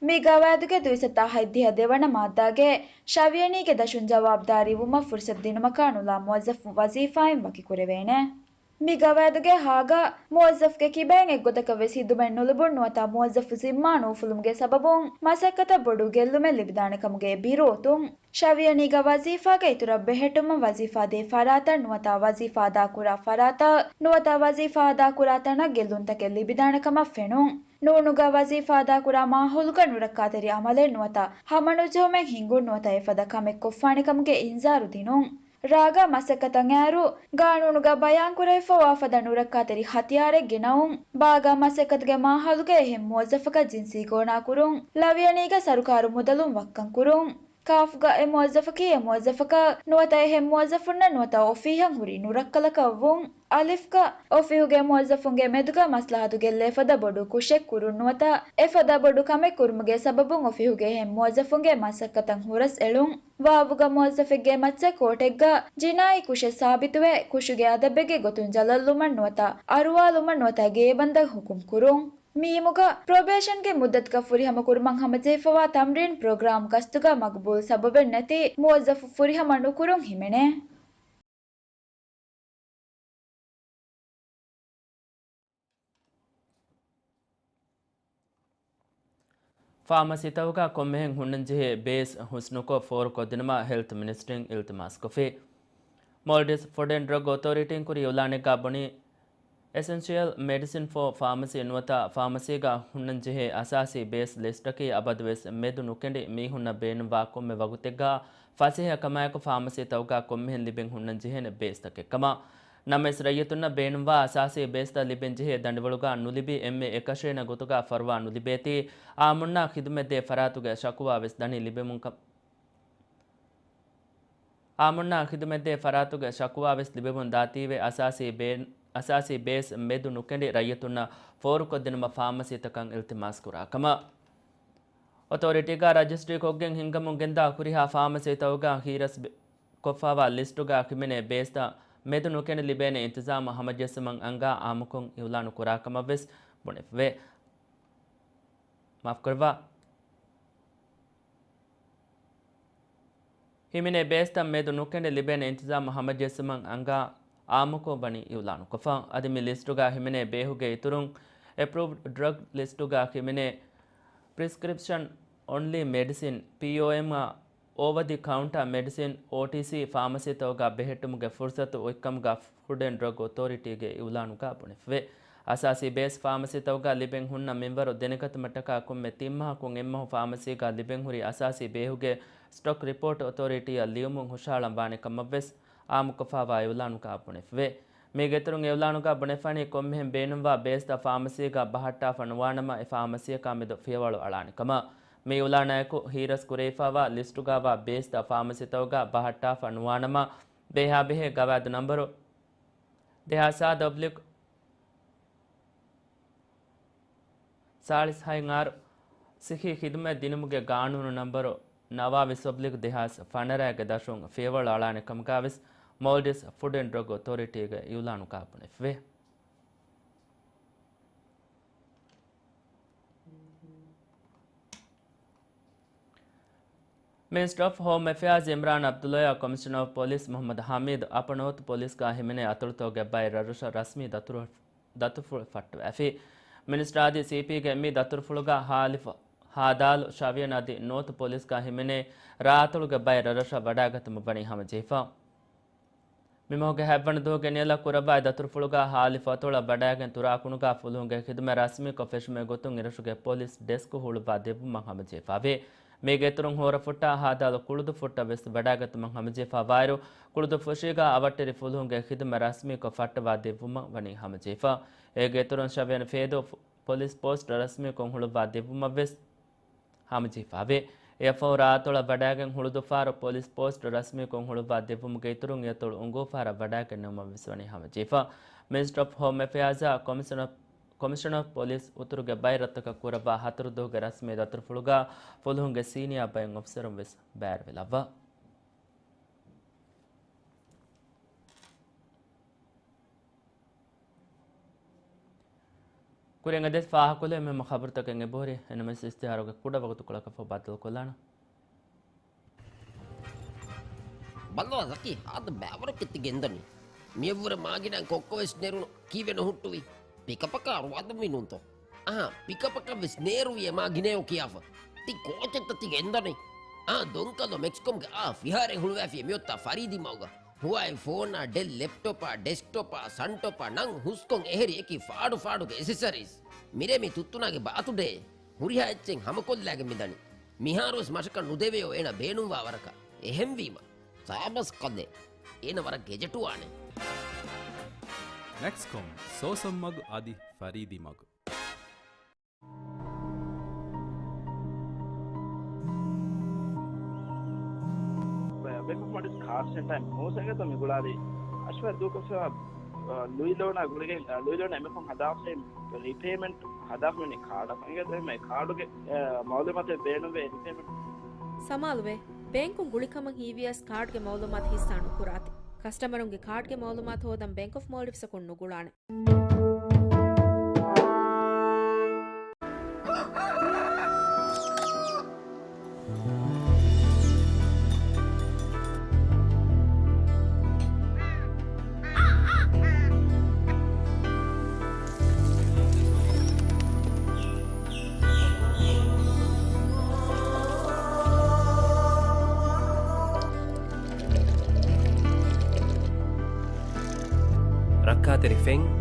މި ގަވާއިދުގެ ދުއިސައްތަ ހަތްދިހަ ދެވަނަ މާއްދާގެ ޝަވިޔަނީގެ ދަށުން ޖަވާބުދާރީ ވުމަށް ފުރުސަތު ދިނުމަކާ ނުލާ މުވައްޒަފު ވަޒީފާއިން ވަކިކުރެވޭނެ. މި ގަވާއިދުގެ ހާގަ މުވައްޒަފުގެ ކިބައިން އެއްގޮތަކަށް ވެސް ހިދުމަތް ނުލިބުން ނުވަތަ މުވައްޒަފު ޒިންމާ ނުއުފުލުމުގެ ސަބަބުން މަސައްކަތަށް ބޮޑު ގެއްލުމެއް ލިބިދާނެ ކަމުގެ ބިރު އޮތުން. ޝަވިޔަނީގަ ވަޒީފާގެ އިތުރަށް ބެހެއްޓުމަށް ވަޒީފާ ދޭ ފަރާތަށް ނުވަތަ ވަޒީފާ އަދާކުރާ ފަރާތަށް ނުވަތަ ވަޒީފާ އަދާކުރާ ތަނަށް ގެއްލުންތަކެއް ލިބިދާނެ ކަމަށް ފެނުން. ނޫނުގަ ވަޒީފާ އަދާކުރާ މާހައުލުގަ ނުރައްކާތެރި އަމަލެއް ނުވަތަ ހަމަނުޖެހުމެއް ހިންގުން ނުވަތަ އެފަދަ ކަމެއް ކޮށްފާނެ ކަމުގެ އިންޒާރު ދިނުން. ރާގަށް މަސައްކަތަށް އައިރު، ގާނޫނުގަ ބަޔާންކުރެވިފަވާ ފަދަ ނުރައްކާތެރި ހަތިޔާރެއް ގެނައުން. ބާގަށް މަސައްކަތުގެ މާހައުލުގަ އެހެން މުވައްޒަފަކަށް ޖިންސީ ގޯނާކުރުން. ޅަވިޔަނީގަ ސަރުކާރު މުދަލުން ވައްކަންކުރުން. ކާފުގަ އެ މުވައްޒަފަކީ އެ މުވައްޒަފަކަށް ނުވަތަ އެހެން މުވައްޒަފުންނަށް ނުވަތަ އޮފީހަށް ހުރި ނުރައްކަލަކަށް ވުން. އަލިފްގަ އޮފީހުގެ މުވައްޒަފުންގެ މެދުގަ މަސްލަހަތު ގެއްލޭ ފަދަ ބޮޑު ކުށެއް ކުރުން ނުވަތަ އެފަދަ ބޮޑު ކަމެއް ކުރުމުގެ ސަބަބުން އޮފީހުގެ އެހެން މުވައްޒަފުންގެ މަސައްކަތަށް ހުރަސް އެޅުން. ވާވުގަ މުވައްޒަފެއްގެ މައްޗަށް ކޯޓެއްގަ ޖިނާއީ ކުށެއް ސާބިތުވެ، ކުށުގެ އަދަބެއްގެ ގޮތުން ޖަލަށްލުމަށް ނުވަތަ އަރުވާލުމަށް ނުވަތަ ގޭބަންދަށް ހުކުމް ކުރުން. މީމުގަ ޕްރޮބޭޝަންގެ މުއްދަތުގަ ފުރިހަމަ ކުރުމަށް ހަމަޖެހިފަވާ ތަމްރީން ޕްރޮގްރާމް ގަސްތުގަ މަގުބޫލު ސަބަބެއް ނެތި މުވައްޒަފު ފުރިހަމަ ނުކުރުން ހިމެނޭ. ފާމަސީތަކުގަ ކޮންމެހެން ހުންނަންޖެހޭ ބޭސް ހުސްނުކޮށް ފޯރުކޮށްދިނުމަށް ހެލްތު މިނިސްޓްރީން އިލްތިމާސްކޮށްފި. މޯލްޑިވްސް ފުޑް އެންޑް ޑްރަގް އޮތޯރިޓީން ކުރި އިއުލާނެއްގާ ބުނީ، އެސެންޝިއަލް މެޑިސިން ފޯ ފާމަސީ ނުވަތަ ފާމަސީގަ ހުންނަންޖެހޭ އަސާސީ ބޭސް ލިސްޓަކީ އަބަދުވެސް މެދު ނުކެނޑި މީހުންނަށް ބޭނުންވާ ކޮންމެ ވަގުތެއްގަ ފަސޭހަކަމާއެކު ފާމަސީތަކުގަ ކޮންމެހެން ލިބެން ހުންނަންޖެހޭނެ ބޭސްތަކެއް ކަމަށް. ނަމަވެސް ރައްޔިތުންނަށް ބޭނުންވާ އަސާސީ ބޭސްތައް ލިބެންޖެހޭ ދަނޑިވަޅުގަ ނުލިބި އެންމެ އެކަށޭނަ ގޮތުގަ ފަރުވާ ނުލިބޭތީ، އާއްމުންނާ ޚިދުމަތްދޭ ފަރާތުގެ ޝަކުވާވެސް ދަނީ ލިބެމުން ކަ-، އާއްމުންނާ ޚިދުމަތްދޭ ފަރާތުގެ ޝަކުވާވެސް ލިބެމުން ދާތީވެ އަސާސީ ބޭ-، އަސާސީ ބޭސް މެދު ނުކެނޑި ރައްޔިތުންނަށް ފޯރުކޮށްދިނުމަށް ފާމަސީތަކަށް އިލްތިމާސް ކުރާ ކަމަށް. އޮތޯރިޓީގަ ރަޖިސްޓްރީ ކޮށްގެން ހިންގަމުން ގެންދާ ހުރިހާ ފާމަސީތަކުގަ ހީރަސް ބެ-، ކޮށްފައިވާ ލިސްޓުގަ ހިމެނޭ ބޭސްތައް މެދު ނުކެނޑި ލިބޭނެ އިންތިޒާމު ހަމަޖެއްސުމަށް އަންގާ އާއްމުކޮށް އިއުލާނު ކުރާ ކަމަށްވެސް ބުނެފަވޭ. މާފުކުރައްވާ. ހިމެނޭ ބޭސްތައް މެދު ނުކެނޑި ލިބޭނެ އިންތިޒާމު ހަމަޖެއްސުމަށް އަންގާ އާއްމުކޮށް ވަނީ އިއުލާނުކޮށްފަ. އަދި މި ލިސްޓުގަ ހިމެނޭ ބޭހުގެ އިތުރުން އެޕްރޫވްޑް ޑްރަގް ލިސްޓުގަ ހިމެނޭ ޕްރިސްކްރިޕްޝަން އޮންލީ މެޑިސިން، ޕީއޯއެމް، އާ، އޯވަ ދި ކައުންޓާ މެޑިސިން، އޯޓީސީ، ފާމަސީތަކުގަ ބެހެއްޓުމުގެ ފުރުސަތު އޮތްކަމުގަ ފުޑް އެންޑް ޑްރަގް އޮތޯރިޓީގެ އިއުލާނުގަ ބުނެފަވޭ. އަސާސީ ބޭސް ފާމަސީތަކުގަ ލިބެން ހުންނަ މިންވަރު ދެނެގަތުމަށްޓަކާ ކޮންމެ ތިން މަހަކުން އެއްމަހު ފާމަސީގަ ލިބެން ހުރި އަސާސީ ބޭހުގެ ސްޓޮކް ރިޕޯޓް އޮތޯރިޓީއަށް ލިޔުމުން ހުށަހަޅަން ވާނެ ކަމަށްވެސް އާއްމުކޮށްފައިވާ އިއުލާނުގަ ބުނެފަވޭ. މީގެ އިތުރުން އިއުލާނުގަ ބުނެފާނީ ކޮންމެހެން ބޭނުންވާ ބޭސްތައް ފާމަސީގަ ބަހައްޓާފަ ނުވާނަމަ އެ ފާމަސީއަކާ މެދު ފިޔަވަޅު އަޅާނެ ކަމަށް. މި އިއުލާނާއެކު ހީރަސް ކުރެވިފައިވާ ލިސްޓުގައިވާ ބޭސްތައް ފާމަސީތަކުގަ ބަހައްޓާފަ ނުވާނަމަ ބޭހާބެހޭ ގަވާއިދު ނަންބަރު ދެހާސް ސާދަ އޮބްލިކް ސާޅީސް ހައި އާރު ސިއްހީ ޚިދުމަތް ދިނުމުގެ ގާނޫނު ނަންބަރު ނަވާވީސް އޮބްލިކް ދެހާސް ފަނަރައިގެ ދަށުން ފިޔަވަޅު އަޅާނެ ކަމުގައިވެސް މޯލްޑިވްސް ފުޑް އެންޑް ޑްރަގް އޮތޯރިޓީގެ އިއުލާނުގަ ބުނެފަވޭ. މިނިސްޓަރ އޮފް ހޯމް އެފެއާޒް އިމްރާން އަބްދުﷲ، ކޮމިޝަނަރ އޮފް ޕޮލިސް މުޙައްމަދު ޙަމީދު، އަޕަ ނޯތު ޕޮލިސްގަ ހިމެނޭ އަތޮޅުތަކުގެ ބައެއް ރަށްރަށަށް ރަސްމީ ދަތުރު، ދަތުރުފުޅު ފައްޓަވައިފި. މިނިސްޓަރ އަދި ސީޕީގެ މި ދަތުރުފުޅުގަ ހާލިފް، ހާދާލު، ޝަވިޔަން އަދި ނޯތު ޕޮލިސްގަ ހިމެނޭ ރާއަތޮޅުގެ ބައެއް ރަށްރަށަށް ވަޑައިގަތުމަށް ވަނީ ހަމަޖެހިފަ. މިމަހުގެ ހަތްވަނަ ދުވަހުގެ ނިޔަލަށް ކުރައްވާ ދަތުރުފުޅުގަ ހާލިފް އަތޮޅަށް ވަޑައިގެން ތުރާކުނުގަ ފުލުހުންގެ ޚިދުމަތް ރަސްމީކޮށް ފެށުމުގެ ގޮތުން އިރަށުގެ ޕޮލިސް ޑެސްކް ހުޅުއްވާ ދެއްވުމަށް ހަމަޖެހިފައިވޭ. މީގެ އިތުރުން ހޯރަފުއްޓާ ހާދާލު ކުޅުދު ފުއްޓަށް ވެސް ވަޑައިގަތުމަށް ހަމަޖެހިފައިވާއިރު، ކުޅުދު ފުށީގަ އަވަށްޓެރި ފުލުހުންގެ ޚިދުމަތް ރަސްމީކޮށް ފައްޓަވާ ދެއްވުމަށް ވަނީ ހަމަޖެހިފަ. އޭގެ އިތުރުން ޝަވިޔަން ފޭދޫ ފު-، ޕޮލިސް ޕޯސްޓް ރަސްމީކޮށް ހުޅުއްވާ ދެއްވުމަށް ވެސް ހަމަޖެހިފައިވޭ. އެއަށްފަހު ރާއަތޮޅަށް ވަޑައިގެން ހުޅުދުފާރު ޕޮލިސް ޕޯސްޓް ރަސްމީކޮށް ހުޅުއްވާ ދެއްވުމުގެ އިތުރުން އެއަތޮޅު އުނގޫފާރަށް ވަޑައިގެންނެވުމަށް ވެސް ވަނީ ހަމަޖެހިފަ. މިނިސްޓަރ އޮފް ހޯމް އެފެއާޒާ ކޮމިޝަނަރ، ކޮމިޝަނަރ އޮފް ޕޮލިސް އުތުރުގެ ބައެއް ރަށްތަކަށް ކުރައްވާ ހަތަރު ދުވަހުގެ ރަސްމީ ދަތުރުފުޅުގަ ފުލުހުންގެ ސީނިއާ ބައެއް އޮފިސަރުން ވެސް ބައިވެރިވެލައްވާ. ކުރިން އެދެސް ފާހަގަކޮށްލެވޭ މުހިއްމު ޚަބަރުތަކެއް އެބަހުރި. އެންމެ އިސްތިހާރުގެ ކުޑަ ވަގުތުކޮޅަކަށްފަހު ބައްދަލުކޮށްލާނަން. ބަލަ ޒަކީ، ހާދަ ބައިވަރަކަށް ތި ގެންދަނީ. މިއަށްވުރެ މާގިނައިން ކޮއްކޮވެސް ނެރުނު. ކީއްވެ ނުހުއްޓުވީ؟ ޕިކަޕަކާ ރުވާދަންވީ ނޫންތޯ؟ އަހާ، ޕިކަޕަކަށްވެސް ނޭރުވި އެ މާ ގިނައޯ ކިޔާފަ. ތި ކޯޗެއްތަ ތި ގެންދަނީ؟ އާ، ދޮންކަލޯ މެކްސްކޮމްގެ އާ ފިހާރައެއް ހުޅުވައިފި މިއޮތާ ފަރީދީ މަގުގަ. ހުވާއި ފޯނާ، ޑެލް ލެޕްޓޮޕާ، ޑެސްކްޓޮޕާ، ސަންޓޮޕާ ނަން ހުސްކޮން އެހެރި އެކި ފާޑު ފާޑުގެ އެސެސަރީސް. މިރޭ މި ތުއްތުނާގެ ބާތުޑޭ. ހުރިހާ އެއްޗެއް ހަމަކޮށްލާގެން މިދަނީ. މިހާރުވެސް މަށަކަށް ނުދެވެޔޯ އޭނަ ބޭނުންވާ ވަރަކަށް. އެހެންވީމަ. ސާބަސް ކަލޭ. އޭނަ ވަރަށް ގެޖެޓުވާނެ. މެކްސްކޮމް، ސޯސަން މަގު އަދި ފަރީދީ މަގު. ބޭންކް އޮފް މޯލްޑިވްސް ކާޑް ސެންޓަރ މޫސަގެތަ މި ގުޅާލީ. އަޝްވަ ދޫކޮށްފަ، އަ، ލުއި ލޯނާ ގުޅިގެން، އަ، ލުއި ލޯނާ އެމެކޮން ހަދާފައި ރީޕޭމަންޓް ހަދާފަ މިނި ކާޑަށް އިނގޭތޯ އެހެންމެ ކާޑުގެ، އަ، މައުލޫމާތެއް ބޭނުންވޭ ރީޕޭމަންޓް. ސަމާލުވޭ، ބޭންކުން ގުޅިކަމަށް ހީވިޔަސް ކާޑްގެ މައުލޫމާތު ހިއްސާ ނުކުރާތި. ކަސްޓަމަރުންގެ ކާޑްގެ މައުލޫމާތު ހޯދަން ބޭންކް އޮފް މޯލްޑިވްސްއަކުން ނުގުޅާނެ.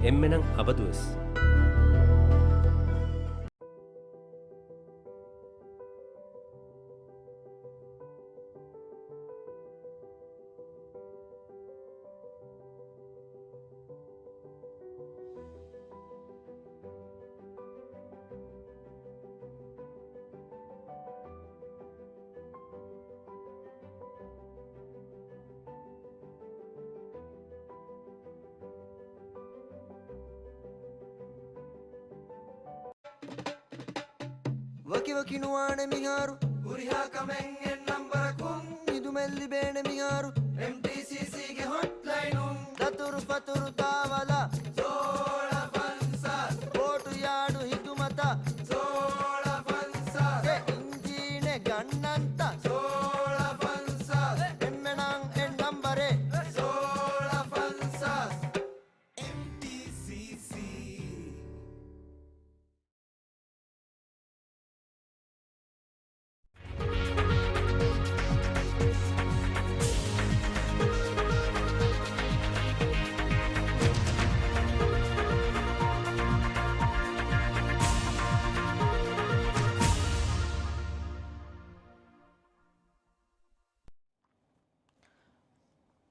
އެންމެނަށް އަބަދުވެސް. ވަކިވަކި ނުވާނެ މިހާރު، ހުރިހާ ކަމެއް އެއް ނަންބަރަކުން. ހިދުމަތް ލިބޭނެ މިހާރު، އެމްޓީސީސީގެ ހޮޓްލައިނުން. ދަތުރު ފަތުރު ދާވަލަށް، ސޯޅަ ފަންސާސް. ބޯޓު ޔާޑު ހިދުމަތަށް، ސޯޅަ ފަންސާސް. އެ އިންޖީނެއް ގަންނަންތަ، ސޯޅަ ފަންސާސް. އެންމެނަށް އެއް ނަންބަރެއް، ސޯޅަ ފަންސާސް. އެމްޓީސީސީ.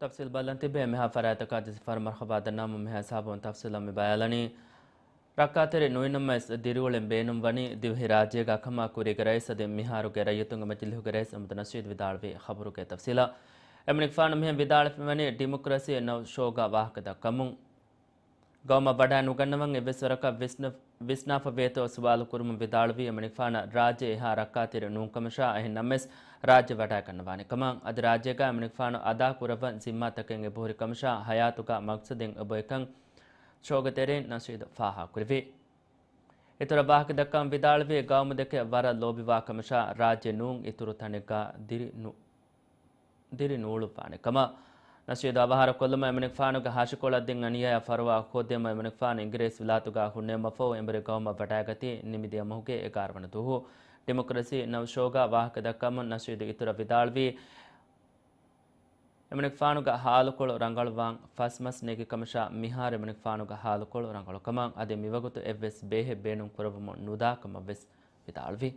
ތަފްސީލް ބަލަން ތިބޭ މިހާ ފަރާތަކާ ދިސް ފަރު މަރުހަބާ ދަންނާމު މިހާ ހިސާބުން ތަފްސީލަށް މި ބަޔާލަނީ. ރައްކާތެރި ނުވިނަމަވެސް ދިރިއުޅެން ބޭނުން ވަނީ ދިވެހި ރާއްޖޭގަ ކަމަށް ކުރީގެ ރައީސް އަދި މިހާރުގެ ރައްޔިތުންގެ މަޖިލީހުގެ ރައީސް އަހްމަދު ނަޝީދު ވިދާޅުވި ޚަބަރުގެ ތަފްސީލަށް. އެމަނިކުފާނު މިހެން ވިދާޅުވެފައިވަނީ ޑިމޮކްރަސީ ނަވް ޝޯގަ ވާހަކަ ދައްކަމުން. ގައުމަށް ވަޑައި ނުގަންނަވަން އެއްވެސް ވަރަކަށް ވިސްނަ-، ވިސްނާފަ ވޭތޯ ސުވާލު ކުރުމުން ވިދާޅުވީ އެމަނިކުފާނަށް ރާއްޖެ އެހާ ރައްކާތެރި ނޫން ކަމަށާ އެހެން ނަމަވެސް ރާއްޖެ ވަޑައިގަންނަވާނެ ކަމަށް. އަދި ރާއްޖޭގަ އެމަނިކުފާނު އަދާ ކުރައްވަން ޒިންމާތަކެއް އެބަހުރި ކަމަށާ ހަޔާތުގަ މަގްސަދެއް އެބައޮތްކަން ޝޯގެ ތެރެއިން ނަޝީދު ފާހަގަކުރެއްވި. އިތުރަށް ވާހަކަ ދައްކަމުން ވިދާޅުވީ ގައުމު ދެކެ ވަރަށް ލޯބިވާ ކަމަށާ ރާއްޖެ ނޫން އިތުރު ތަނެއްގަ ދިރި ނު-، ދިރި ނޫޅުއްވާނެ ކަމަށް. ނަޝީދު އަވަހާރަކޮށްލުމަށް އެމަނިކުފާނުގެ ހަށިކޮޅަށް ދިން އަނިޔާޔާ ފަރުވާ ކޮށްދިޔަމު އެމަނިކުފާނު އިނގިރޭސި ވިލާތުގަ ހުންނެވުމަށްފަހު އެނބުރި ގައުމަށް ވަޑައިގަތީ ނިމިދިޔަ މަހުގެ އެގާރަ ވަނަ ދުވަހު. ޑިމޮކްރަސީ ނަވް ޝޯގަ ވާހަކަ ދައްކަމުން ނަޝީދު އިތުރަށް ވިދާޅުވީ، އެމަނިކުފާނުގެ ހާލުކޮޅު ރަނގަޅުވާން ފަސް މަސް ނެގި ކަމަށާ މިހާރު އެމަނިކުފާނުގެ ހާލުކޮޅު ރަނގަޅު ކަމަށް އަދި މިވަގުތު އެއްވެސް ބޭހެއް ބޭނުން ކުރައްވަމުން ނުދާ ކަމަށް ވެސް ވިދާޅުވި.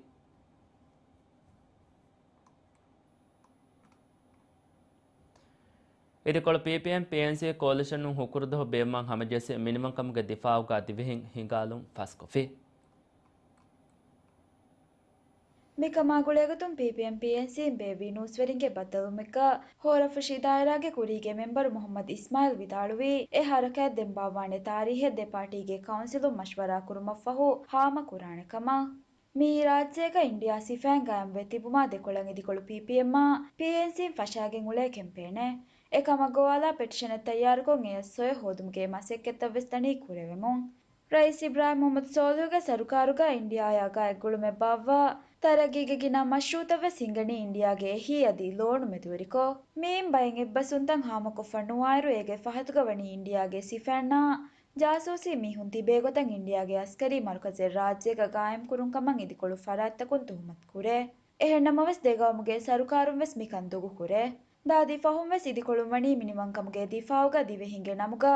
އިދިކޮޅު ޕީޕީއެމް ޕީއެންސީ ކޯލިޝަނުން ހުކުރުދުވަހު ބޭއްވާން ހަމަޖެއްސި މިނިވަންކަމުގެ ދިފާއުގަ ދިވެހިން ހިނގާލުން ފަސްކޮށްފި. މިކަމާ ގުޅޭގޮތުން ޕީޕީއެމް ޕީއެންސީން ބޭއްވި ނޫސްވެރިންގެ ބައްދަލުވުމެއްގަ ހޯރަފުށި ދާއިރާގެ ކުރީގެ މެމްބަރު މުހައްމަދު އިސްމާއިލް ވިދާޅުވީ، އެ ހަރަކާތް ދެން ބާއްވާނެ ތާރީހެއް ދެ ޕާޓީގެ ކައުންސިލުން މަޝްވަރާ ކުރުމަށްފަހު ހާމަ ކުރާނެ ކަމަށް. މިއީ ރާއްޖޭގަ އިންޑިއާ ސިފައިން ގާއިމުވެ ތިބުމާ ދެކޮޅަށް އިދިކޮޅު ޕީޕީއެމްއާ ޕީއެންސީން ފަށާގެން އުޅޭ ކެމްޕޭނެއް. އެކަމަށް ގޮވާލާ ޕެޓިޝަނެއް ތައްޔާރުކޮށް އެއަށް ސޮއެ ހޯދުމުގެ މަސައްކަތްތައް ވެސް ދަނީ ކުރެވެމުން. ރައީސް އިބްރާހިމް މުހައްމަދު ސޯލިހުގެ ސަރުކާރުގަ އިންޑިއާއާ ގާތްގުޅުމެއް ބާއްވާ، ތަރައްގީގެ ގިނަ މަޝްރޫއުތައް ވެސް ހިނގަނީ އިންޑިއާގެ އެހީ އަދި ލޯނު މެދުވެރިކޮށް. މިއިން ބައެއް އެއްބަސްވުންތައް ހާމަކޮށްފަ ނުވާއިރު، އޭގެ ފަހަތުގަ ވަނީ އިންޑިއާގެ ސިފައިންނާ ޖާސޫސީ މީހުން ތިބޭ ގޮތަށް އިންޑިއާގެ އަސްކަރީ މަރުކަޒެއް ރާއްޖޭގަ ގާއިމްކުރުން ކަމަށް އިދިކޮޅު ފަރާތްތަކުން ތުހުމަތު ކުރޭ. އެހެން ނަމަވެސް، ދެ ގައުމުގެ ސަރުކާރުން ވެސް މިކަން ދޮގު ކުރޭ. ދާދި ފަހުން ވެސް އިދިކޮޅުން ވަނީ މިނިވަންކަމުގެ ދިފާއުގަ ދިވެހިންގެ ނަމުގަ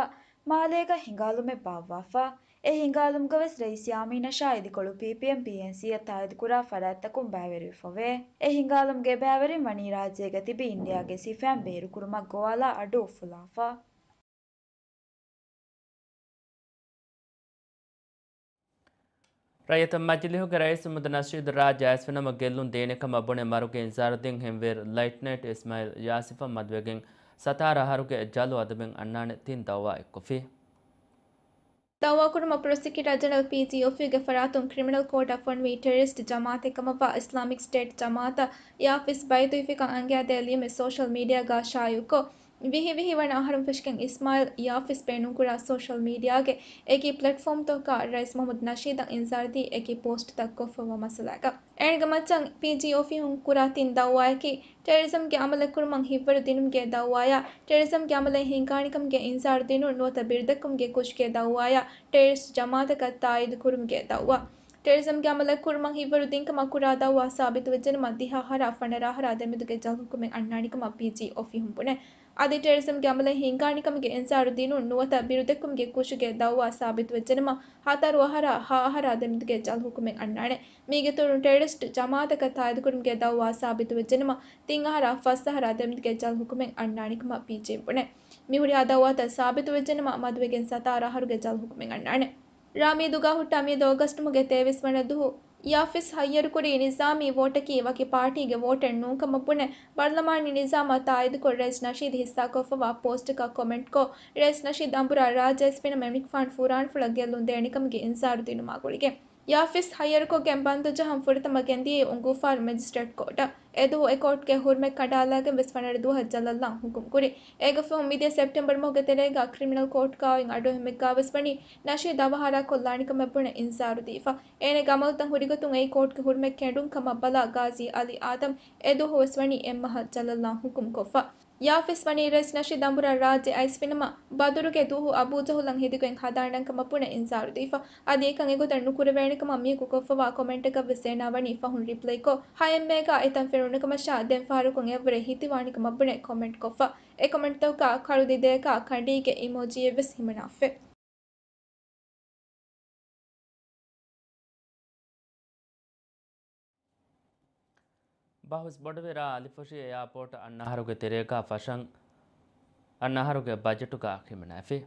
މާލޭގަ ހިނގާލުމެއް ބާއްވާފަ. އެ ހިނގާލުމުގަ ވެސް ރައީސް ޔާމީނަށާ އިދިކޮޅު ޕީޕީއެމް ޕީއެންސީއަށް ތާއީދުކުރާ ފަރާތްތަކުން ބައިވެރިވެފަވޭ. އެ ހިނގާލުމުގެ ބައިވެރިން ވަނީ ރާއްޖޭގަ ތިބި އިންޑިއާގެ ސިފައިން ބޭރުކުރުމަށް ގޮވާލާ އަޑު އުފުލާފަ. ރައްޔިތުން މަޖިލީހުގެ ރައީސް މުހައްމަދު ނަޝީދު ރާއްޖެ އައިސްފިނަމަ ގެއްލުން ދޭނެ ކަމަށް ބުނެ މަރުގެ އިންޒާރު ދިން ހިންވޭރު ލައިޓްނައިޓް އިސްމާއިލް ޔާސިފަށް މަދުވެގެން ސަތާރަ އަހަރުގެ ޖަލު އަދަބެއް އަންނާނެ ތިން ދައުވާ އެއްކޮށްފި. ދައުވާކުރުމަށް ޕްރޮސިކިއުޓަރ ޖެނެރަލް ޕީޖީއޮފީހުގެ ފަރާތުން ކްރިމިނަލް ކޯޑަށް ފޮނުވި ޓެރަރިސްޓް ޖަމާއަތެއް ކަމަށްވާ އިސްލާމިކް ސްޓޭޓް ޖަމާއަތަށް ޔާފިސް ބައިދުވިފިކަން އަންގައިދޭ ލިޔުމެއް ސޯޝަލް މީޑިއާގަ ޝާއިޢުކޮށް، ވިހި ވިހި ވަނަ އަހަރުން ފެށިގެން އިސްމާއިލް ޔާފިސް ބޭނުންކުރާ ސޯޝަލް މީޑިއާގެ އެކި ޕްލެޓްފޯމްތަކުގަ ރައީސް މުހައްމަދު ނަޝީދަށް އިންޒާރުދީ އެކި ޕޯސްޓްތައް ކޮށްފައިވާ މައްސަލައިގަ. އޭނާގެ މައްޗަށް ޕީޖީއޮފީހުން ކުރާ ތިން ދައުވާއަކީ، ޓެރަރިޒަމްގެ އަމަލެއް ކުރުމަށް ހިތްވަރު ދިނުމުގެ ދައުވާއާ، ޓެރަރިޒަމްގެ އަމަލެއް ހިނގާނެކަމުގެ އިންޒާރު ދިނުން ނުވަތަ ބިރުދެއްކުމުގެ ކުށުގެ ދައުވާއާ، ޓެރަރިސްޓް ޖަމާއަތަކަށް ތާއީދު ކުރުމުގެ ދައުވާ. ޓެރަރިޒަމްގެ އަމަލެއް ކުރުމަށް ހިތްވަރު ދިންކަމަށް ކުރާ ދައުވާ ސާބިތުވެއްޖެނަމަ، ދިހަ އަހަރާ ފަނަރަ އަހަރާ ދެމެދުގެ ޖަލް ހުކުމެއް އަންނާނެކަމަށް ޕީޖީ އޮފީހުން ބުނެ. އަދި ޓެރަރިޒަމްގެ އަމަލެއް ހިންގާނެކަމުގެ އިންޒާރު ދިނުން ނުވަތަ ބިރުދެއްކުމުގެ ކުށުގެ ދައުވާ ސާބިތުވެއްޖެނަމަ، ހަތަރު އަހަރާ ހަ އަހަރާ ދެމެދުގެ ޖަލް ހުކުމެއް އަންނާނެ. މީގެ ތުރުން ޓެރަރިސްޓް ޖަމާއަތަކަށް ތާއީދުކުރުމުގެ ދައުވާ ސާބިތުވެއްޖެނަމަ، ތިން އަހަރާ ފަސް އަހަރާ ދެމެދުގެ ޖަލް ހުކުމެއް އަންނާނެކަމަށް ޕީޖީ ބުނެ. މިހުރިހާ ދައުވާތައް ސާބިތުވެއްޖެނަމަ، މަދުވެގެން ސަތާރަ އަހަރުގެ ޖަލް ހުކުމެއް އަންނާނެ. ރާ މީދުގާ ހުއްޓާ މިއަދު އޮގަސްޓް މަހުގެ ތޭވީސް ވަނަ ދުވަހު ޔާފިސް ހައްޔަރުކުރީ ނިޒާމީ ވޯޓަކީ ވަކި ޕާޓީގެ ވޯޓެއް ނޫންކަމަށް ބުނެ، ބަރުލަމާނީ ނިޒާމަށް ތާއީދުކޮށް ރައީސް ނަޝީދު ހިއްސާކޮށްފަވާ ޕޯސްޓަކަށް ކޮމެންޓްކޮށް، ރައީސް ނަޝީދު އަނބުރާ ރާއްޖެ އައިސްފިނަމަ އެމަނިކުފާނު ފުރާނަފުޅަށް ގެއްލުން ދޭނެކަމުގެ އިންޒާރު ދިނުމާ ގުޅިގެން، ޔާފިސް ހައްޔަރުކޮށްގެން ބަންދު ޖަހަން ފުރަތަމަ ގެންދިޔައީ އުނގޫފާރު މެޖިސްޓްރޭޓް ކޯޓަށް. އެދުވަހު އެކޯޓްގެ ހުރުމަތް ކަނޑާލާގެން ވެސް ފަނަރަ ދުވަހަށް ޖަލަށް ލާން ހުކުމް ކުރި. އޭގެ ފަހުން މިދިޔަ ސެޕްޓެމްބަރު މަހުގެ ތެރޭގަ ކްރިމިނަލް ކޯޓްގަ އޮތް އަޑުއެހުމެއްގަ ވެސް ވަނީ ނަޝީދު އަވަހާރަކޮށްލާނެކަމަށް ބުނެ އިންޒާރު ދީފަ. އޭނަގެ އަމަލުތައް ހުރިގޮތުން އެއީ ކޯޓްގެ ހުރުމަތް ކެނޑުން ކަމަށް ބަލާ ގާޒީ އަލީ އާދަމް އެދުވަހު ވެސް ވަނީ އެއްމަހަށް ޖަލަށް ލާން ހުކުމް ކޮށްފަ. ޔާފިސް ވަނީ ރައީސް ނަޝީދު އަނބުރާ ރާއްޖެ އައިސްފިނަމަ ބަދުރުގެ ދުވަހު އަބޫޖަހުލަށް ހެދިގޮތް ހަދާނެކަމަށް ބުނެ އިންޒާރު ދީފަ. އަދި އެކަން އެގޮތަށް ނުކުރެވޭނެކަމަށް މީހަކު ކޮށްފަވާ ކޮމެންޓަކަށް ވެސް އޭނާ ވަނީ ފަހުން ރިޕްލައިކޮށް، ހައެއް މޭގަ އެތަން ފެނުނުކަމަށާ ދެން ފަހަރަކުން އެއަށްވުރެ ހިތިވާނެކަމަށް ބުނެ ކޮމެންޓް ކޮށްފަ. އެ ކޮމެންޓްތަކުގަ ކަޅު ދިދަޔަކާ ކަނޑީގެ އިމޯޖީއެއް ވެސް ހިމަނާފަ. ބަހުސް ބޮޑުވި ރ. އަލިފުށި އެއާޕޯޓް އަންނަ އަހަރުގެ ތެރޭގަ ފަށަން އަންނަ އަހަރުގެ ބަޖެޓުގަ ހިމަނާފި.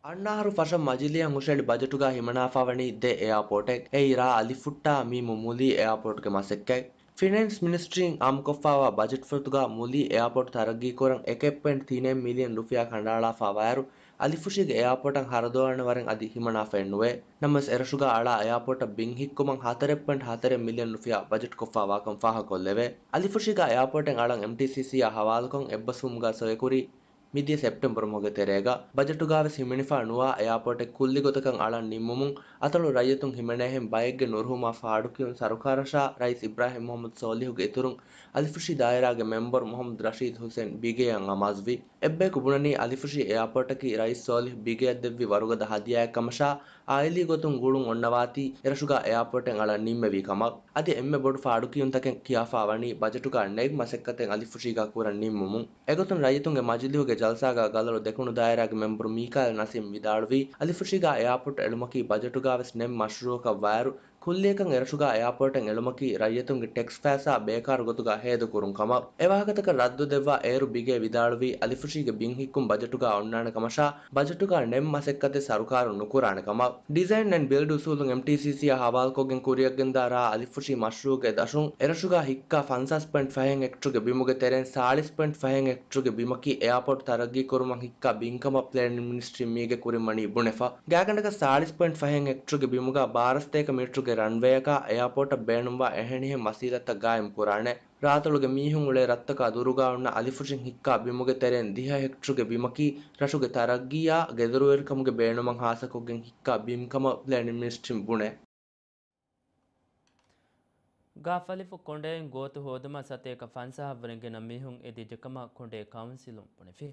އަންނަ އަހަރު ފަށަން މަޖިލީހަށް ހުށަހެޅި ބަޖެޓުގަ ހިމަނާފަ ވަނީ ދެ އެއާޕޯޓެއް. އެއީ ރ. އަލިފުއްޓާ މީމު މުލީ އެއާޕޯޓްގެ މަސައްކަތް. ފިނޭންސް މިނިސްޓްރީން އާއްމުކޮށްފަވާ ބަޖެޓް ފުރަތުގަ މުލީ އެއާޕޯޓް ތަރައްގީކުރަން އެކެއް ޕޮއިންޓް ތިނެއް މިލިއަން ރުފިޔާ ކަނޑައަޅާފަ ވާއިރު، އަލިފުށީގެ އެއާޕޯޓަށް ހަރަދުއަޅާނެ ވަރެއް އަދި ހިމަނާފައެއް ނުވޭ. ނަމަވެސް، އެރަށުގަ އަޅާ އެއާޕޯޓަށް ބިން ހިއްކުމަށް ހަތަރެއް ޕޮއިންޓް ހަތަރެއް މިލިއަން ރުފިޔާ ބަޖެޓްކޮށްފަ ވާކަން ފާހަގަކޮށްލެވޭ. އަލިފުށީގަ އެއާޕޯޓެއް އަޅަން އެމްޓީސީސީއާ ހަވާލުކޮށް އެއްބަސްވުމުގަ ސޮއިކުރީ މިދިޔަ ސެޕްޓެމްބަރު މަހުގެ ތެރޭގަ. ބަޖެޓުގަވެސް ހިމެނިފަ ނުވާ އެއާޕޯޓެއް ކުއްލި ގޮތަކަށް އަޅަން ނިންމުމުން އަތޮޅު ރައްޔިތުން ހިމެނޭހެން ބައެއްގެ ނުރުހުމާ ފާޑުކިޔުން ސަރުކާރަށާ ރައީސް އިބްރާހިމް މުހައްމަދު ސޯލިހުގެ އިތުރުން އަލިފުށީ ދާއިރާގެ މެމްބަރު މުހައްމަދު ރަޝީދު ހުސެން ބިގޭއަށް އަމާޒުވި. އެއްބަޔަކު ބުނަނީ އަލިފުށީ އެއާޕޯޓަކީ ރައީސް ސޯލިހު ބިގޭއަށް ދެއްވި ވަރުގަދަ ހަދިޔާއެއް ކަމަށާ، އާއިލީ ގޮތުން ގުޅުން އޮންނަވާތީ އެރަށުގަ އެއާޕޯޓެއް އަޅަން ނިންމެވީ ކަމަށް. އަދި އެންމެ ބޮޑު ފާޑުކިޔުންތަކެއް ކިޔާފަ ވަނީ ބަޖެޓުގަ ނެތް މަސައްކަތެއް އަލިފުށީގަ ކުރަން ނިންމުމުން. އެގޮތުން ރައްޔިތުންގެ މަޖިލީހުގެ ޖަލްސާގަ ގަލޮޅު ދެކުނު ދާއިރާގެ މެމްބަރު މީކާއިލް ނަސީމް ވިދާޅުވީ، އަލިފުށީގަ އެއާޕޯޓް އެޅުމަކީ ބަޖެޓުގަވެސް ނެތް މަޝްރޫއަކަށް ވާއިރު، ކުއްލިއަކަށް އެރަށުގަ އެއާޕޯޓެއް އެޅުމަކީ ރައްޔިތުންގެ ޓެކްސް ފައިސާ ބޭކާރު ގޮތުގަ ހޭދަކުރުން ކަމަށް. އެވާހަކަތަކަށް ރައްދު ދެއްވާ އޭރު ބިގޭ ވިދާޅުވީ، އަލިފުށީގެ ބިން ހިއްކުން ބަޖެޓުގަ އޮންނާނެ ކަމަށާ، ބަޖެޓުގަ ނެތް މަސައްކަތެއް ސަރުކާރުން ނުކުރާނެ ކަމަށް. ޑިޒައިން އެންޑް ބިލްޑް އުސޫލުން އެމްޓީސީސީއާ ހަވާލުކޮށްގެން ކުރިއަށްގެންދާ ރ. އަލިފުށީ މަޝްރޫއުގެ ދަށުން އެރަށުގަ ހިއްކާ ފަންސާސް ޕޮއިންޓް ފަހެއް ހެކްޓަރުގެ ބިމުގެ ތެރެއިން ސާޅީސް ޕޮއިންޓް ފަހެއް ހެކްޓަރުގެ ބިމަކީ އެއާޕޯޓް ތަރައްގީ ކުރުމަށް ހިއްކާ ބިން ކަމަށް ޕްލޭނިން މިނިސްޓްރީން މީގެ ކުރިން ވަނީ ބުނެފަ. ގާތްގަނޑަކަށް ސާޅީސް ޕޮއިންޓް ފަހެއް ހެކްޓަރުގެ ބިމުގަ ބާރަ ސަތޭކަ މީޓަރުގެ ރަންވޭއަކާ އެއާޕޯޓަށް ބޭނުންވާ އެހެނިހެން ވަސީލަތްތައް ގާއިމް ކުރާނެ. ރާއަތޮޅުގެ މީހުން އުޅޭ ރަށްތަކާ ދުރުގަ އޮންނަ އަލިފުށިން ހިއްކާ ބިމުގެ ތެރެއިން ދިހަ ހެކްޓަރުގެ ބިމަކީ ރަށުގެ ތަރައްގީއާ ގެދޮރުވެރިކަމުގެ ބޭނުމަށް ހާއްސަކޮށްގެން ހިއްކާ ބިމް ކަމަށް ޕްލޭނިން މިނިސްޓްރީން ބުނޭ. ގާފަލިފު ކޮނޑައިން ގޯތި ހޯދުމަށް ސަތޭކަ ފަންސާހަށްވުރެ ގިނަ މީހުން އެދިއްޖެކަމަށް ކޮނޑޭ ކައުންސިލުން ބުނެފި.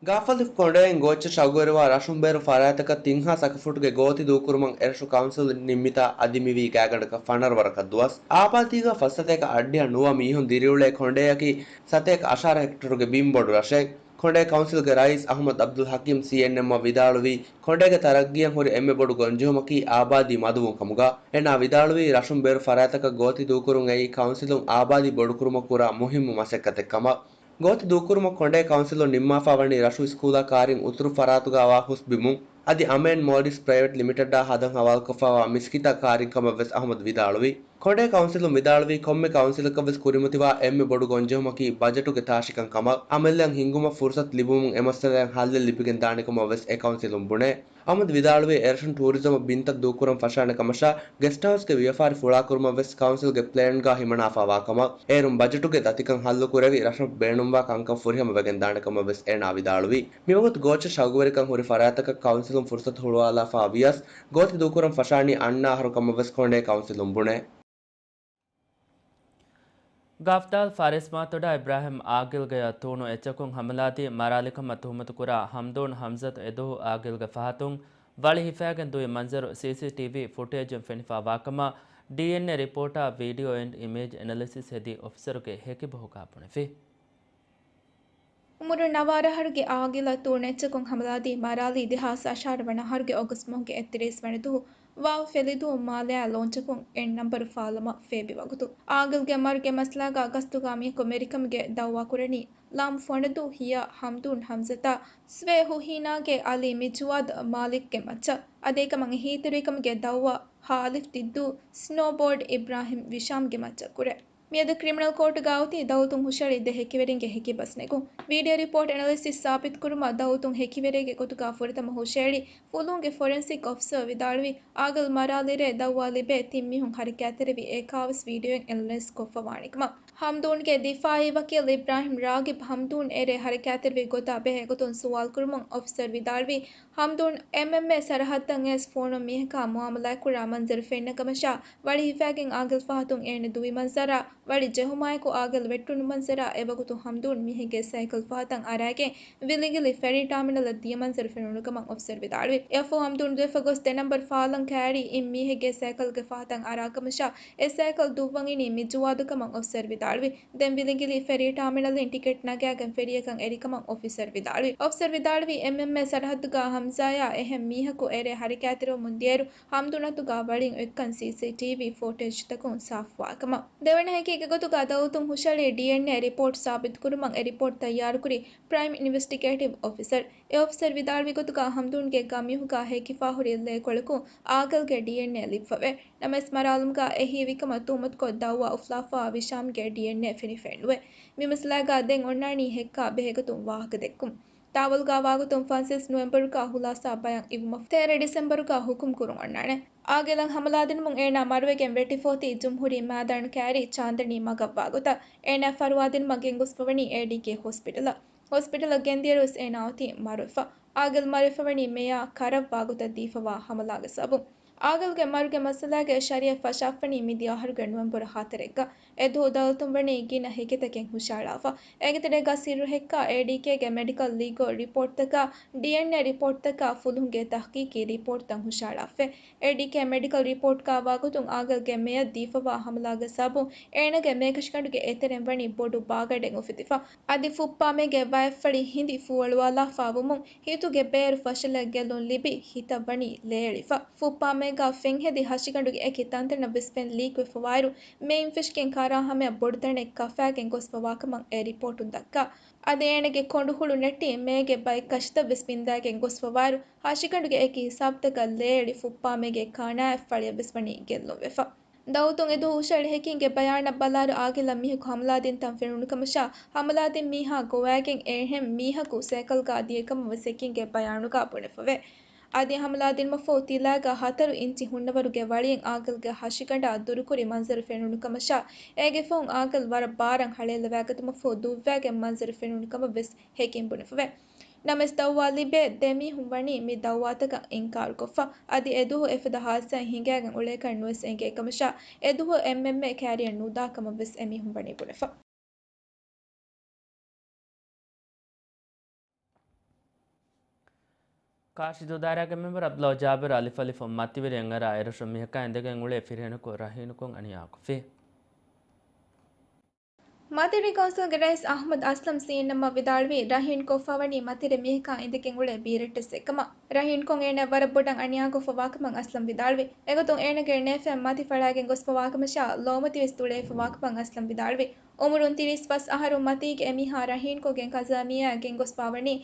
ގާފަލިފު ކޮނޑައިން ގޯއްޗެއް ޝައުގުވެރިވާ ރަށުން ބޭރު ފަރާތްތަކަށް ތިން ހާސް އަކަފުޓުގެ ގޯތި ދޫކުރުމަށް އެރަށު ކައުންސިލުން ނިންމިތާ އަދި މިވީ ގާތްގަނޑަކަށް ފަނަރަ ވަރަކަށް ދުވަސް. އާބާދީގަ ފަސް ސަތޭކަ އަށްޑިހަ ނުވަ މީހުން ދިރިއުޅޭ ކޮނޑެއަކީ ސަތޭކަ އަށާރަ ހެކްޓަރުގެ ބިން ބޮޑު ރަށެއް. ކޮނޑޭ ކައުންސިލްގެ ރައީސް އަހުމަދު އަބްދުލް ހަކީމް ސީއެންއެމްއަށް ވިދާޅުވީ، ކޮނޑޭގެ ތަރައްގީއަށް ހުރި އެންމެ ބޮޑު ގޮންޖެހުމަކީ އާބާދީ މަދުވުން ކަމުގަ. އޭނާ ވިދާޅުވީ، ރަށުން ބޭރު ފަރާތްތަކަށް ގޯތި ދޫކުރުން އެއީ ކައުންސިލުން އާބާދީ ބޮޑުކުރުމަށް ކުރާ މުހިއްމު މަސައްކަތެއް ކަމަށް. ގޯތި ދޫކުރުމަށް ކޮނޑޭ ކައުންސިލުން ނިންމާފަ ވަނީ ރަށު ސްކޫލާ ކާރިން އުތުރު ފަރާތުގަވާ ހުސްބިމުން. އަދި އަމޭން މޯލްޑިވްސް ޕްރައިވެޓް ލިމިޓެޑާ ހަދަން ހަވާލުކޮށްފައިވާ މިސްކިތާ ކާރިން ކަމަށް ވެސް އަހުމަދު ވިދާޅުވި. ކޮނޑޭ ކައުންސިލުން ވިދާޅުވީ، ކޮންމެ ކައުންސިލަކަށް ވެސް ކުރިމަތިވާ އެންމެ ބޮޑު ގޮންޖެހުމަކީ ބަޖެޓުގެ ތާށިކަން ކަމަށް. އަމިއްލައަށް ހިންގުމަށް ފުރުސަތު ލިބުމުން އެ މައްސަލައަށް ހައްލެއް ލިބިގެން ދާނެ ކަމަށް ވެސް އެ ކައުންސިލުން ބުނޭ. އަހުމަދު ވިދާޅުވީ، އެރަށުން ޓޫރިޒަމަށް ބިންތައް ދޫކުރަން ފަށާނެ ކަމަށާ، ގެސްޓް ހައުސްގެ ވިޔަފާރި ފުޅާކުރުމަށް ވެސް ކައުންސިލްގެ ޕްލޭންގަ ހިމަނާފައިވާ ކަމަށް. އޭރުން ބަޖެޓުގެ ދަތިކަން ހައްލުކުރެވި، ރަށަށް ބޭނުންވާ ކަންކަން ފުރިހަމަ ވެގެން ދާނެ ކަމަށް ވެސް އޭނާ ވިދާޅުވި. މިވަގުތު ގޯއްޗެއް ޝައުގުވެރިކަން ހުރި ފަރާތްތަކަށް ކައުންސިލުން ފުރުސަތު ހުޅުވާލާފަ ވިޔަސް، ގޯތި ދޫކުރަން ފަށާނީ އަންނަ އަހަރު ކަމަށް ވެސް ކޮނޑޭ ކައުންސިލުން ބުނޭ. ގާފްދާލް ފާރިސްމާތޮޑާ އިބްރާހިމް އާގިލްގެ ތޫނު އެއްޗަކުން ހަމަލާދީ މަރާލިކަމަށް ތުހުމަތުކުރާ ހަމްދޫން ހަމްޒަތު އެދުވަހު އާގިލްގެ ފަހަތުން ވަޅި ހިފައިގެން ދުވި މަންޒަރު ސީސީޓީވީ ފުޓޭޖުން ފެނިފާ ވާކަމަށް ޑީއެންއޭ ރިޕޯޓާ ވީޑިއޯ އެންޑް އިމޭޖް އެނަލިސިސް ހެދި އޮފިސަރުގެ ހެކިބަހުގާ ބުނެފި. އުމުރުން ނަވާރަ އަހަރުގެ އާގިލަށް ތޫނެއްޗަކުން ހަމަލާދީ މަރާލީ ދެހާސް އަށާރަ ވަނަ އަހަރުގެ އޮގަސްޓް މަހުގެ އެއްތިރީސް ވަނަ ދުވަހު ވާވް ފެލިދޫ މާލެއާ ލޯންޗަކުން އެން ނަމްބަރު ފާލަމަށް ފޭބި ވަގުތު. އާގިލްގެ މަރުގެ މައްސަލާގާ ގަސްތުގާ މީހަކު މެރިކަމުގެ ދައުވާ ކުރަނީ ލާމް ފޮނަދޫ ހިޔާ ހަމްދޫން ހަމްޒަތާ ސްވޭ ހުހީނާގެ އަލީ މިޖުވާދު މާލިކްގެ މައްޗަށް. އަދި އެކަމަށް އެހީތެރިކަމުގެ ދައުވާ ހާލިފް ދިއްދޫ ސްނޯބޯޑް އިބްރާހިމް ވިޝާމްގެ މައްޗަށް ކުރޭ. މިއަދު ކްރިމިނަލް ކޯޓުގާ އޮތީ ދައުލަތުން ހުށަހެޅި ދެ ހެކިވެރިންގެ ހެކި ބަސްނެގުން. ވީޑިއޯ ރިޕޯޓް އެނަލިސިސް ސާބިތުކުރުމަށް ދައުލަތުން ހެކިވެރިއެއްގެ ގޮތުގާ ފުރަތަމަ ހުށަހެޅި ފުލުހުންގެ ފޮރެންސިކް އޮފިސަރ ވިދާޅުވީ، އާގިލް މަރާލިރޭ ދައުވާ ލިބޭ ތިން މީހުން ހަރަކާތްތެރިވި އެކާވެސް ވީޑިއޯއިން އެނަލައިޒް ކޮށްފަވާނެ ކަމަށް. ހަމްދޫންގެ ދިފާއީ ވަކީލް އިބްރާހިމް ރާގިބް ހަމްދޫން އެރޭ ހަރަކާތްތެރިވި ގޮތާ ބެހޭ ގޮތުން ސުވާލު ކުރުމުން އޮފިސަރ ވިދާޅުވީ، ހަމްދޫން އެމްއެމްއޭ ސަރަހައްދަށް އައިސް ފޯނުން މީހަކާ މުއާމަލާތްކުރާ މަންޒަރު ފެންނަ ކަމަށާ، ވަޅި ހިފައިގެން އާގިލް ފަހަތުން އޭނަ ދުވި މަންޒަރާ، ވަޅި ޖެހުމާއެކު އާގިލް ވެއްޓުނު މަންޒަރާ، އެވަގުތު ހަމްދޫން މީހެއްގެ ސައިކަލް ފަހަތަށް އަރާގެން ވިލިނގިލި ފެރީ ޓާމިނަލަށް ދިޔަ މަންޒަރު ފެނުނު ކަމަށް އޮފިސަރ ވިދާޅުވި. އެއަށްފަހު ހަމްދޫން ދުވެފަ ގޮސް ދެ ނަމްބަރު ފާލަން ކައިރި އިން މީހެއްގެ ސައިކަލްގެ ފަހަތަށް އަރާ ކަމަށާ، އެ ސައިކަލް ދުއްވަން އިނީ މިޖުވާދު ކަމަށް އޮފިސަރ ވިދާޅުވި. ދެން ވިލިނގިލި ފެރީ ޓާމިނަލުން ޓިކެޓް ނަގާގެން ފެރީއަކަށް އެރިކަމަށް އޮފިސަރ ވިދާޅުވި. އޮފިސަރ ވިދާޅުވީ، އެމްއެމްއޭ ސަރަހައްދުގާ ހަމްޒާޔާ އެހެން މީހަކު އެރޭ ހަރަކާތްތެރިވަމުން ދިޔައިރު ހަމްދޫން އަތުގާ ވަޅިން އޮތްކަން ސީސީޓީވީ ފުޓޭޖްތަކުން ސާފުވާކަމަށް. ދެވަނަ ހެކީގެ ގޮތުގާ ދައުލަތުން ހުށަހެޅި ޑީއެންއޭ ރިޕޯޓް ސާބިތުކުރުމަށް އެ ރިޕޯޓް ތައްޔާރުކުރި ޕްރައިމް އިންވެސްޓިގޭޓިވް އޮފިސަރ. އެ އޮފިސަރ ވިދާޅުވި ގޮތުގާ ހަމްދޫންގެ ގަމީހުގާ ހެކިފާހުރި ލޭކޮޅަކުން އާގިލްގެ ޑީއެންއޭ ލިބިފަވޭ. ނަމަވެސް މަރާލުމުގާ އެހީވިކަމަށް ތުހުމަތުކޮށް ދައުވާ އުފުލާފަވާ ވިޝާމްގެ ޑީއެންއޭ ފެނިފައެއްނުވޭ. މި މައްސަލާގާ ދެން އޮންނާނީ ހެއްކާ ބެހޭގޮތުން ވާހަކަދެއްކުން. ތާވަލުގާ ވާގޮތުން ފަންސަސް ނޮވެމްބަރުގާ ހުލާސާ ބަޔަން އިވުމަށް ތޭރަ ޑިސެމްބަރުގާ ހުކުމް ކުރުން އޮންނާނެ. އާގިލަށް ހަމަލާދިނުމުން އޭނާ މަރުވެގެން ވެއްޓިފަ އޮތީ ޖުމްހޫރީ މައިދާނު ކައިރި ޗާންދަނީ މަގަށްވާ ގޮތަށް. އޭނާ ފަރުވާދިނުމަށް ގެންގޮސްފަވަނީ އޭޑީކޭ ހޮސްޕިޓަލަށް. ހޮސްޕިޓަލަށް ގެންދިޔައިރުވެސް އޭނާ އޮތީ މަރުވެފަ. އާގިލް މަރުވެފަވަނީ މެޔާ ކަރަށްވާ ގޮތަށް ދީފަވާ ހަމަލާގެ ސަބަބުން. އާގިލްގެ މަރުގެ މައްސަލާގެ ޝަރީއަތް ފަށާފަވަނީ މިދިޔަ އަހަރުގެ ނޮވެމްބަރު ހަތަރެއްގަ. އެދުވަހު ދައުލަތުން ވަނީ ގިނަ ހިކިތަކެއް ހުށައަޅާފަ. އޭގެތެރޭގަ ސިއްރު ހެއްކާ އޭޑީކޭގެ މެޑިކަލް ލީގަލް ރިޕޯޓްތަކާ، ޑީއެންއޭ ރިޕޯޓްތަކާ، ފުލުހުންގެ ތަހްޤީޤީ ރިޕޯޓްތައް ހުށައަޅާފަ. އޭޑީކޭ މެޑިކަލް ރިޕޯޓްގާ ވާގޮތުން އާގިލްގެ މެޔަށް ދީފަވާ ހަމަލާގެ ސަބަބުން އޭނާގެ މޭކަށިގަނޑުގެ އެތެރެން ވަނީ ބޮޑު ބާގަނޑެއް އުފެދިފަ. އަދި ފުއްޕާމޭގެ ވަޔަށްފަޅި ހިނދި ފޫއަޅުވާލާފާވުމުން ހިތުގެ ބޭރު ފަށަލަ ގެއްލުން ލިބި ހިތަށް ވަނީ ލޭއެޅިފަ. ފުއްޕާމޭގާ ފެންހެދި ހަށިގަނޑުގެ އެކި ތަންތަނަށް ވެސް ފެން ލީކްވެފަވާއިރު، މެއިން ފެށިގެން ކަރާ ހަމަޔަށް ބޮޑު ތަނެއް ކަފާގެން ގޮސްފަވާކަމަށް އެ ރިޕޯޓުން ދައްކާ. އަދި އޭނަގެ ކޮނޑުހުޅު ނެއްޓި މޭގެ ބައެއް ކަށިތައް ވެސް ބިންދާގެން ގޮސްފަވާއިރު، ހަށިގަނޑުގެ އެކި ހިސާބުތަކަށް ލޭއެޅި ފުއްޕާމޭގެ ކާނާއަށް ފަޅިއަށް ވެސް ވަނީ ގެއްލުންވެފަ. ދައުލަތުން އެދުވަހު ހުށަހެޅި ހެކީންގެ ބަޔާނަށް ބަލާއިރު އާގިލަށް މީހަކު ހަމަލާދިން ތަން ފެނުނު ކަމަށާ، ހަމަލާދިން މީހާ ގޮވައިގެން އެހެން މީހަކު ސައިކަލްގާ ދިޔަ ކަމަށް ވެސް ހެކީންގެ ބަޔާނުގާ ބުނެފަވޭ. އަދި ހަމަލާދިނުމަށްފަހު ތިލާގާ ހަތަރު އިންޗި ހުންނަވަރުގެ ވަޅިއެއް އާގިލްގެ ހަށިގަނޑާ ދުރުކުރި މަންޒަރު ފެނުނު ކަމަށާ، އޭގެ ފަހުން އާގިލް ވަރަށް ބާރަށް ހަޅޭލަވާގަތުމަށްފަހު ދުއްވައިގެން މަންޒަރު ފެނުނު ކަމަށް ވެސް ހެކީން ބުނެފަވޭ. ނަމަވެސް ދައުވާ ލިބޭ ދެ މީހުން ވަނީ މި ދައުވާތަކަށް އިންކާރުކޮށްފަ. އަދި އެދުވަހު އެފަދަ ހާދިސާއެއް ހިނގައިގެން އުޅޭކަށް ނުވެސް އެނގޭ ކަމަށާ، އެދުވަހު އެމްއެމްއޭ ކައިރިއަށް ނުދާ ކަމަށް ވެސް އެމީހުން ވަނީ ބުނެފަ. ކާށި ދުދާރާގެ މެމްބަރު އަބްދުﷲ ޖާބިރު އަލިފަލިފު މަތިވެރި އެއްއަރާ އެރަށު މީހަކާ އިނދެގެން އުޅޭ ފިރިހެނަކު ރަހީނުކޮށް އަނިޔާކޮށްފި. މަތިވެރި ކައުންސިލްގެ ރައީސް އަޙްމަދު އަސްލަމް ސީއެންއެމްއަށް ވިދާޅުވީ، ރަހީންކޮށްފަވަނީ މަތިވެރި މީހަކާ އިނދެގެން އުޅޭ ބީރައްޓެއްސެއްކަމަށް. ރަހީންކޮށް އޭނައަށް ވަރަށް ބޮޑަށް އަނިޔާކޮށްފަވާކަމަށް އަސްލަމް ވިދާޅުވި. އެގޮތުން އޭނަގެ ނޭފައިން މަތި ފަޅާގެން ގޮސްފަވާކަމަށާ، ލޯމަތިވެސް ތުޅައިފަވާކަމަށް އަސްލަމް ވިދާޅުވި. އުމުރުން ތިރީސް ފަސް އަހަރު މަތީގެ އެމީހާ ރަހީންކޮށްގެން ކަޒާމީއާ ގެންގޮސްފަވަނީ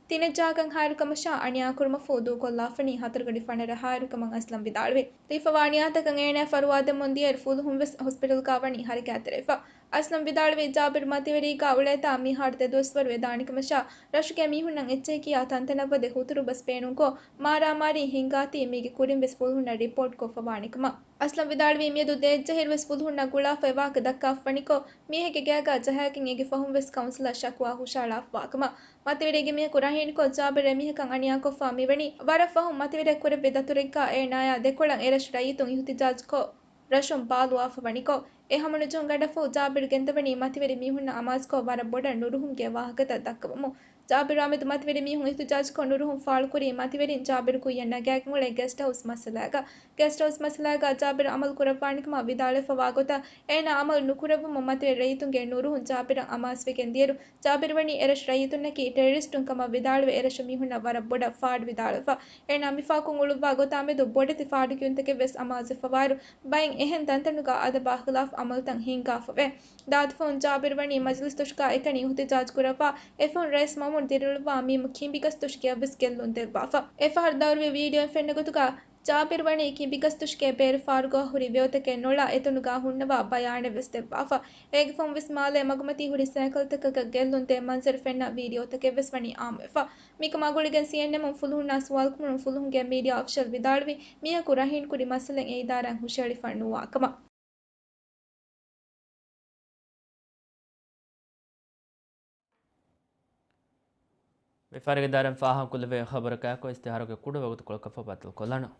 ތިނެއް ޖާގަ ހާއިރު ކަމަށާ، އަނިޔާކުރުމަށްފަހު ދޫކޮށްލާފަނީ ހަތަރުގަޑި ފަނަރަ ހާއިރު ކަމަށް އަސްލަމް ވިދާޅުވި. ލިބިފަވާ އަނިޔާތަކަށް އޭނާ ފަރުވާދެމުން ދިޔައިރު ފުލުހުންވެސް ހޮސްޕިޓަލްގާ ވަނީ ހަރަކާތްތެރިވެފަ. އަސްލަމް ވިދާޅުވީ، ޖާބިރު މަތިވެރީގާ އުޅޭތާ މިހާރު ދެ ދުވަސްވަރު ވެދާނެކަމަށާ، ރަށުގެ މީހުންނަށް އެއްޗެހި ކިޔާ ތަންތަނަށްވަދެ ހުތުރު ބަސް ބޭނުންކޮށް، މާރާމާރީ ހިނގާތީ މީގެ ކުރިންވެސް ފުލުހުންނަށް ރިޕޯޓް ކޮށްފަވާނެކަމަށް. އަސްލަމް ވިދާޅުވީ، މިއަދު ދޭއްޖެހިރުވެސް ފުލުހުންނަށް ގުޅާފައިވާކަށް ދައްކާފަވަނިކޮށް، މީހެއްގެ ގެއަށް ޖަހާގެން އޭގެ ފަހުންވެސް ކައުންސިލަށް ޝަކުވާ ހުށައަޅާފަވާކަމަށް. މަތިވެރިއެއްގެ މީހަކު ރަހީންކޮށް، ޖާބިރު އެމީހަކަށް އަނިޔާކޮށްފަ މިވަނީ، ވަރަށް ފަހުން މަތިވެރިޔަކު ކުރެއްވި ދަތުރެއްގާ އޭނާޔާ ދެކޮޅަށް އެރަށު ރައްޔިތުން އިހުތިޖާޖުކޮށް، ރަށުން ބާލުވާފަވަނިކޮށް، އެ ހަމަނުޖެހުން ގަނޑަށްފަހު ޖާބިރު ގެންދަވަނީ މަތިވެރި މީހުންނަށް އަމާޒުކޮށް ވަރަށް ބޮޑަށް ނުރުހުމުގެ ވާހަކަތައް ދައްކަވަމުން. ޖާބިރު އާމެދު މަތިވެރި މީހުން އިހްތިޖާޖުކޮށް ނުރުހުން ފާޅުކުރީ، މަތިވެރިން ޖާބިރު ކުއްޔަށް ނަގާގެން އުޅޭ ގެސްޓް ހައުސް މައްސަލާގަ. ގެސްޓް ހައުސް މައްސަލާގަ ޖާބިރު އަމަލު ކުރައްވާނެ ކަމަށް ވިދާޅުވެފަވާ ގޮތަށް، އޭނާ އަމަލު ނުކުރެއްވުމުން މަތިވެރި ރައްޔިތުންގެ ނުރުހުން ޖާބިރަށް އަމާޒުވެގެން ދިޔައިރު، ޖާބިރު ވަނީ އެރަށު ރައްޔިތުންނަކީ ޓެރަރިސްޓުން ކަމަށް ވިދާޅުވެ، އެރަށު މީހުންނަށް ވަރަށް ބޮޑަށް ފާޑު ވިދާޅުވެފަ. އޭނާ މި ފަހަކުން އުޅުއްވާ ގޮތާމެދު ބޮޑެތި ފާޑުކިޔުންތަކެއް ވެސް އަމާޒުވެފަވާއިރު، ބައެއް އެހެން ތަންތަނުގަ އަދަބާ ޚިލާފު އަމަލުތައް ހިންގާފަވޭ. ދާދިފަހުން ޖާބިރު ވަނީ މަޖިލިސް ދޮށުގަ އެކަނި އިހުތިޖާޖު ކުރައްވާ، އެފަހުން ރައީސް މައުމޫން ދިރިއުޅުއްވާ މީމު ކިނބިގަސް ދޮށުގެއަށް ވެސް ގެއްލުން ދެއްވާފަ. އެފަހަރު ދައުރުވި ވީޑިއޯއިން ފެންނަ ގޮތުގަ، ޖާބިރު ވަނީ ކިނބިގަސް ދޮށުގެ ބޭރު ފާރުގަ ހުރި ވޭތަކެއް ނޮޅާ އެތަނުގަ ހުންނަވާ ބަޔާނެއް ވެސް ދެއްވާފަ. އޭގެ ފަހުން ވެސް މާލޭ މަގުމަތީ ހުރި ސައިކަލްތަކަކަށް ގެއްލުން ދޭ މަންޒަރު ފެންނަ ވީޑިއޯތަކެއް ވެސް ވަނީ އާއްމުވެފަ. މިކަމާ ގުޅިގެން ސީއެންއެމުން ފުލުހުންނާ ސުވާލުކުރުން ފުލުހުންގެ މީޑިއާ އޮފިޝަލް ވިދާޅުވީ، މީހަކު ރަހީން ކުރި މައްސަލައެއް އެ އިދާރާއިން ހުށައެޅިފަ ނުވާ ކަމަށް. ވިޔަފާރިގެ ދާއިރާއިން ފާހަގަކުރެވޭ ޚަބަރަކާއެކު އިސްތިހާރުގެ ކުޑަ ވަގުތުކޮޅަކަށްފަހު ބައްދަލުކޮށްލާނަން.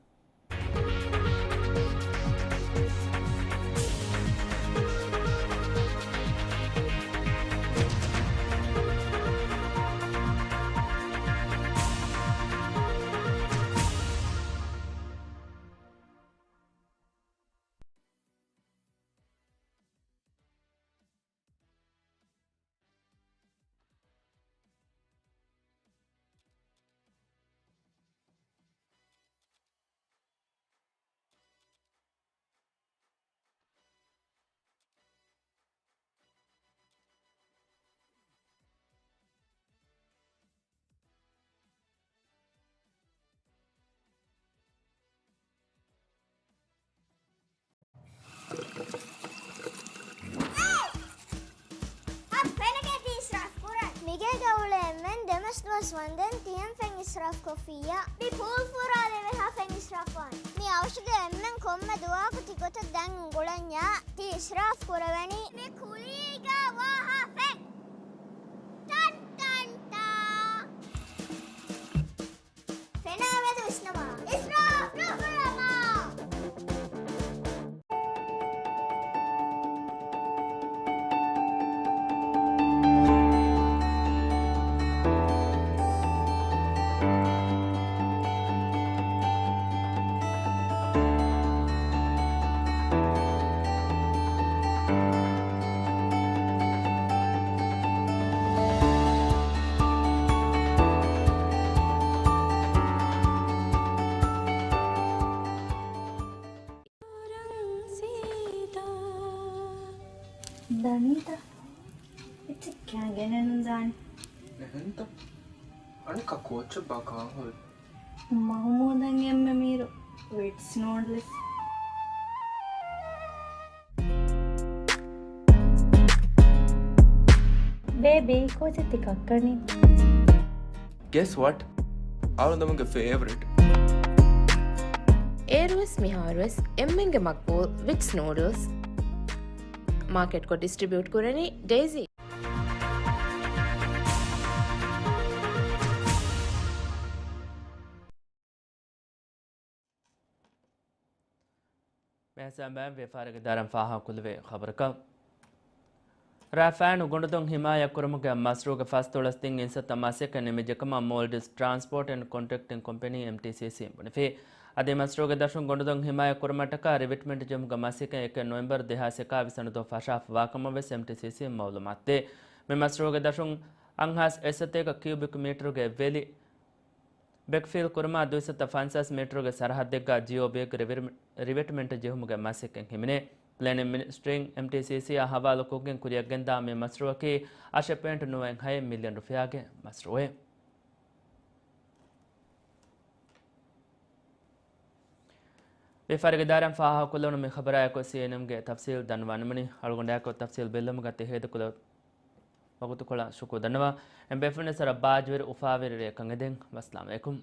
އަ، ފެނަކޭ ތި އިސްރާފް ކުރަން. މިގޭގަ އުޅޭ އެންމެން ދެމަސް ދުވަސް ވަންދެން ތިހެން ފެން އިސްރާފް ކޮށްފިއްޔާ. މި ޕޫލް ފުރާލެވޭ ހާ ފެން އިސްރާފް ވާނެ. މި އަވަށުގެ އެންމެން ކޮންމެ ދުވަހަކު ތި ގޮތަށް ދެން އުނގުޅަންޏާ ތި އިސްރާފް ކުރެވެނީ. މި ކުލީގަ ވާ ހާ ފެން. ޓަން ޓަން ޓާ. ފެނާ މެދު ވިސްނަމާ. އިސްރާފް ނުކުރަމާ. ދަނީތަ؟ އެއްޗެއް ކާ ގެނެއްނުދާނެ. އެހެންތަ؟ އަނެއްކާ ކޯއްޗެއްބާ ކާން ހުރީ؟ މަހުމޫދަށް އެންމެ މީރު ވިޓްސް ނޫޑްލްސް. ބޭބީ، ކޯޗެއް ތި ކައްކަނީ؟ Guess what? އަޅުގަނޑުގެ ފޭވަރިޓް. އޭރުވެސް މިހާރުވެސް އެންމެންގެ މަގްބޫލް ވިޓްސް ނޫޑްލްސް. މާކެޓްކޮށް ޑިސްޓްރިބިއުޓް ކުރަނީ ޑެއިސީ. މިހާ ސަމާ ވިޔަފާރިގެ ދާއިރާއިން ފާހަގަކުރެވޭ ޚަބަރަކަށް. ރައިފާނު ގޮނޑުދޮށް ހިމާޔަތް ކުރުމުގެ މަޝްރޫޢުގެ ފަސްދޮޅަސް ދިން އިންސައްތަ މަސައްކަތް ނިމިއްޖެކަމަށް މޯލްޑިވްސް ޓްރާންސްޕޯޓް އެންޑް ކޮންޓްރެކްޓިން ކޮމްޕެނީ، އެމްޓީސީސީ، ބުނެފި. އަދި މަޝްރޫޢުގެ ދަށުން ގޮނޑުދޮށް ހިމާޔަތް ކުރުމަށްޓަކާ ރިވެޓްމަންޓް ޖެހުމުގެ މަސައްކަތް އެކެއް ނޮވެމްބަރު ދެހާސް އެކާވީސް އަންނަ ދުވަހު ފަށާފަވާކަމަށް ވެސް އެމްޓީސީސީ މައުލޫމާތު ދޭ. މި މަޝްރޫޢުގެ ދަށުން އަށްހާސް އެއްސަތޭކަ ކިއުބިކް މީޓަރުގެ ވެލި ބެކްފިލް ކުރުމާ ދުއިސައްތަ ފަންސާސް މީޓަރުގެ ސަރަހައްދެއްގަ ޖިއޯ ބޭގް ރިވެޓް-، ރިވެޓްމަންޓް ޖެހުމުގެ މަސައްކަތް ހިމެނޭ. ޕްލޭނިން މިނިސްޓްރީން އެމްޓީސީސީއާ ހަވާލުކޮށްގެން ކުރިއަށްގެންދާ މި މަޝްރޫޢަކީ އަށެއް ޕޮއިންޓް ނުވައެއް ހައެއް މިލިއަން ރުފިޔާގެ މަޝްރޫޢެއް. ވިޔަފާރިގެ ދާއިރާއިން ފާހަގަކޮށްލެވުނު މި ޚަބަރާއެކު ސީއެންއެމްގެ ތަފްސީލް ދަންނަވާނަމަނީ. އަޅުގަނޑާއެކު ތަފްސީލް ބެއްލުމުގަ ތި ހޭދަކުރެވުނު ވަގުތުކޮޅަށް ޝުކުރު ދަންނަވަން. އެން ބޭފުޅުން ސަރަ ބާއްޖަވެރި އުފާވެރި ރެއަކަށް އެދެން. ވައްސަލާމް އަލައިކުމް.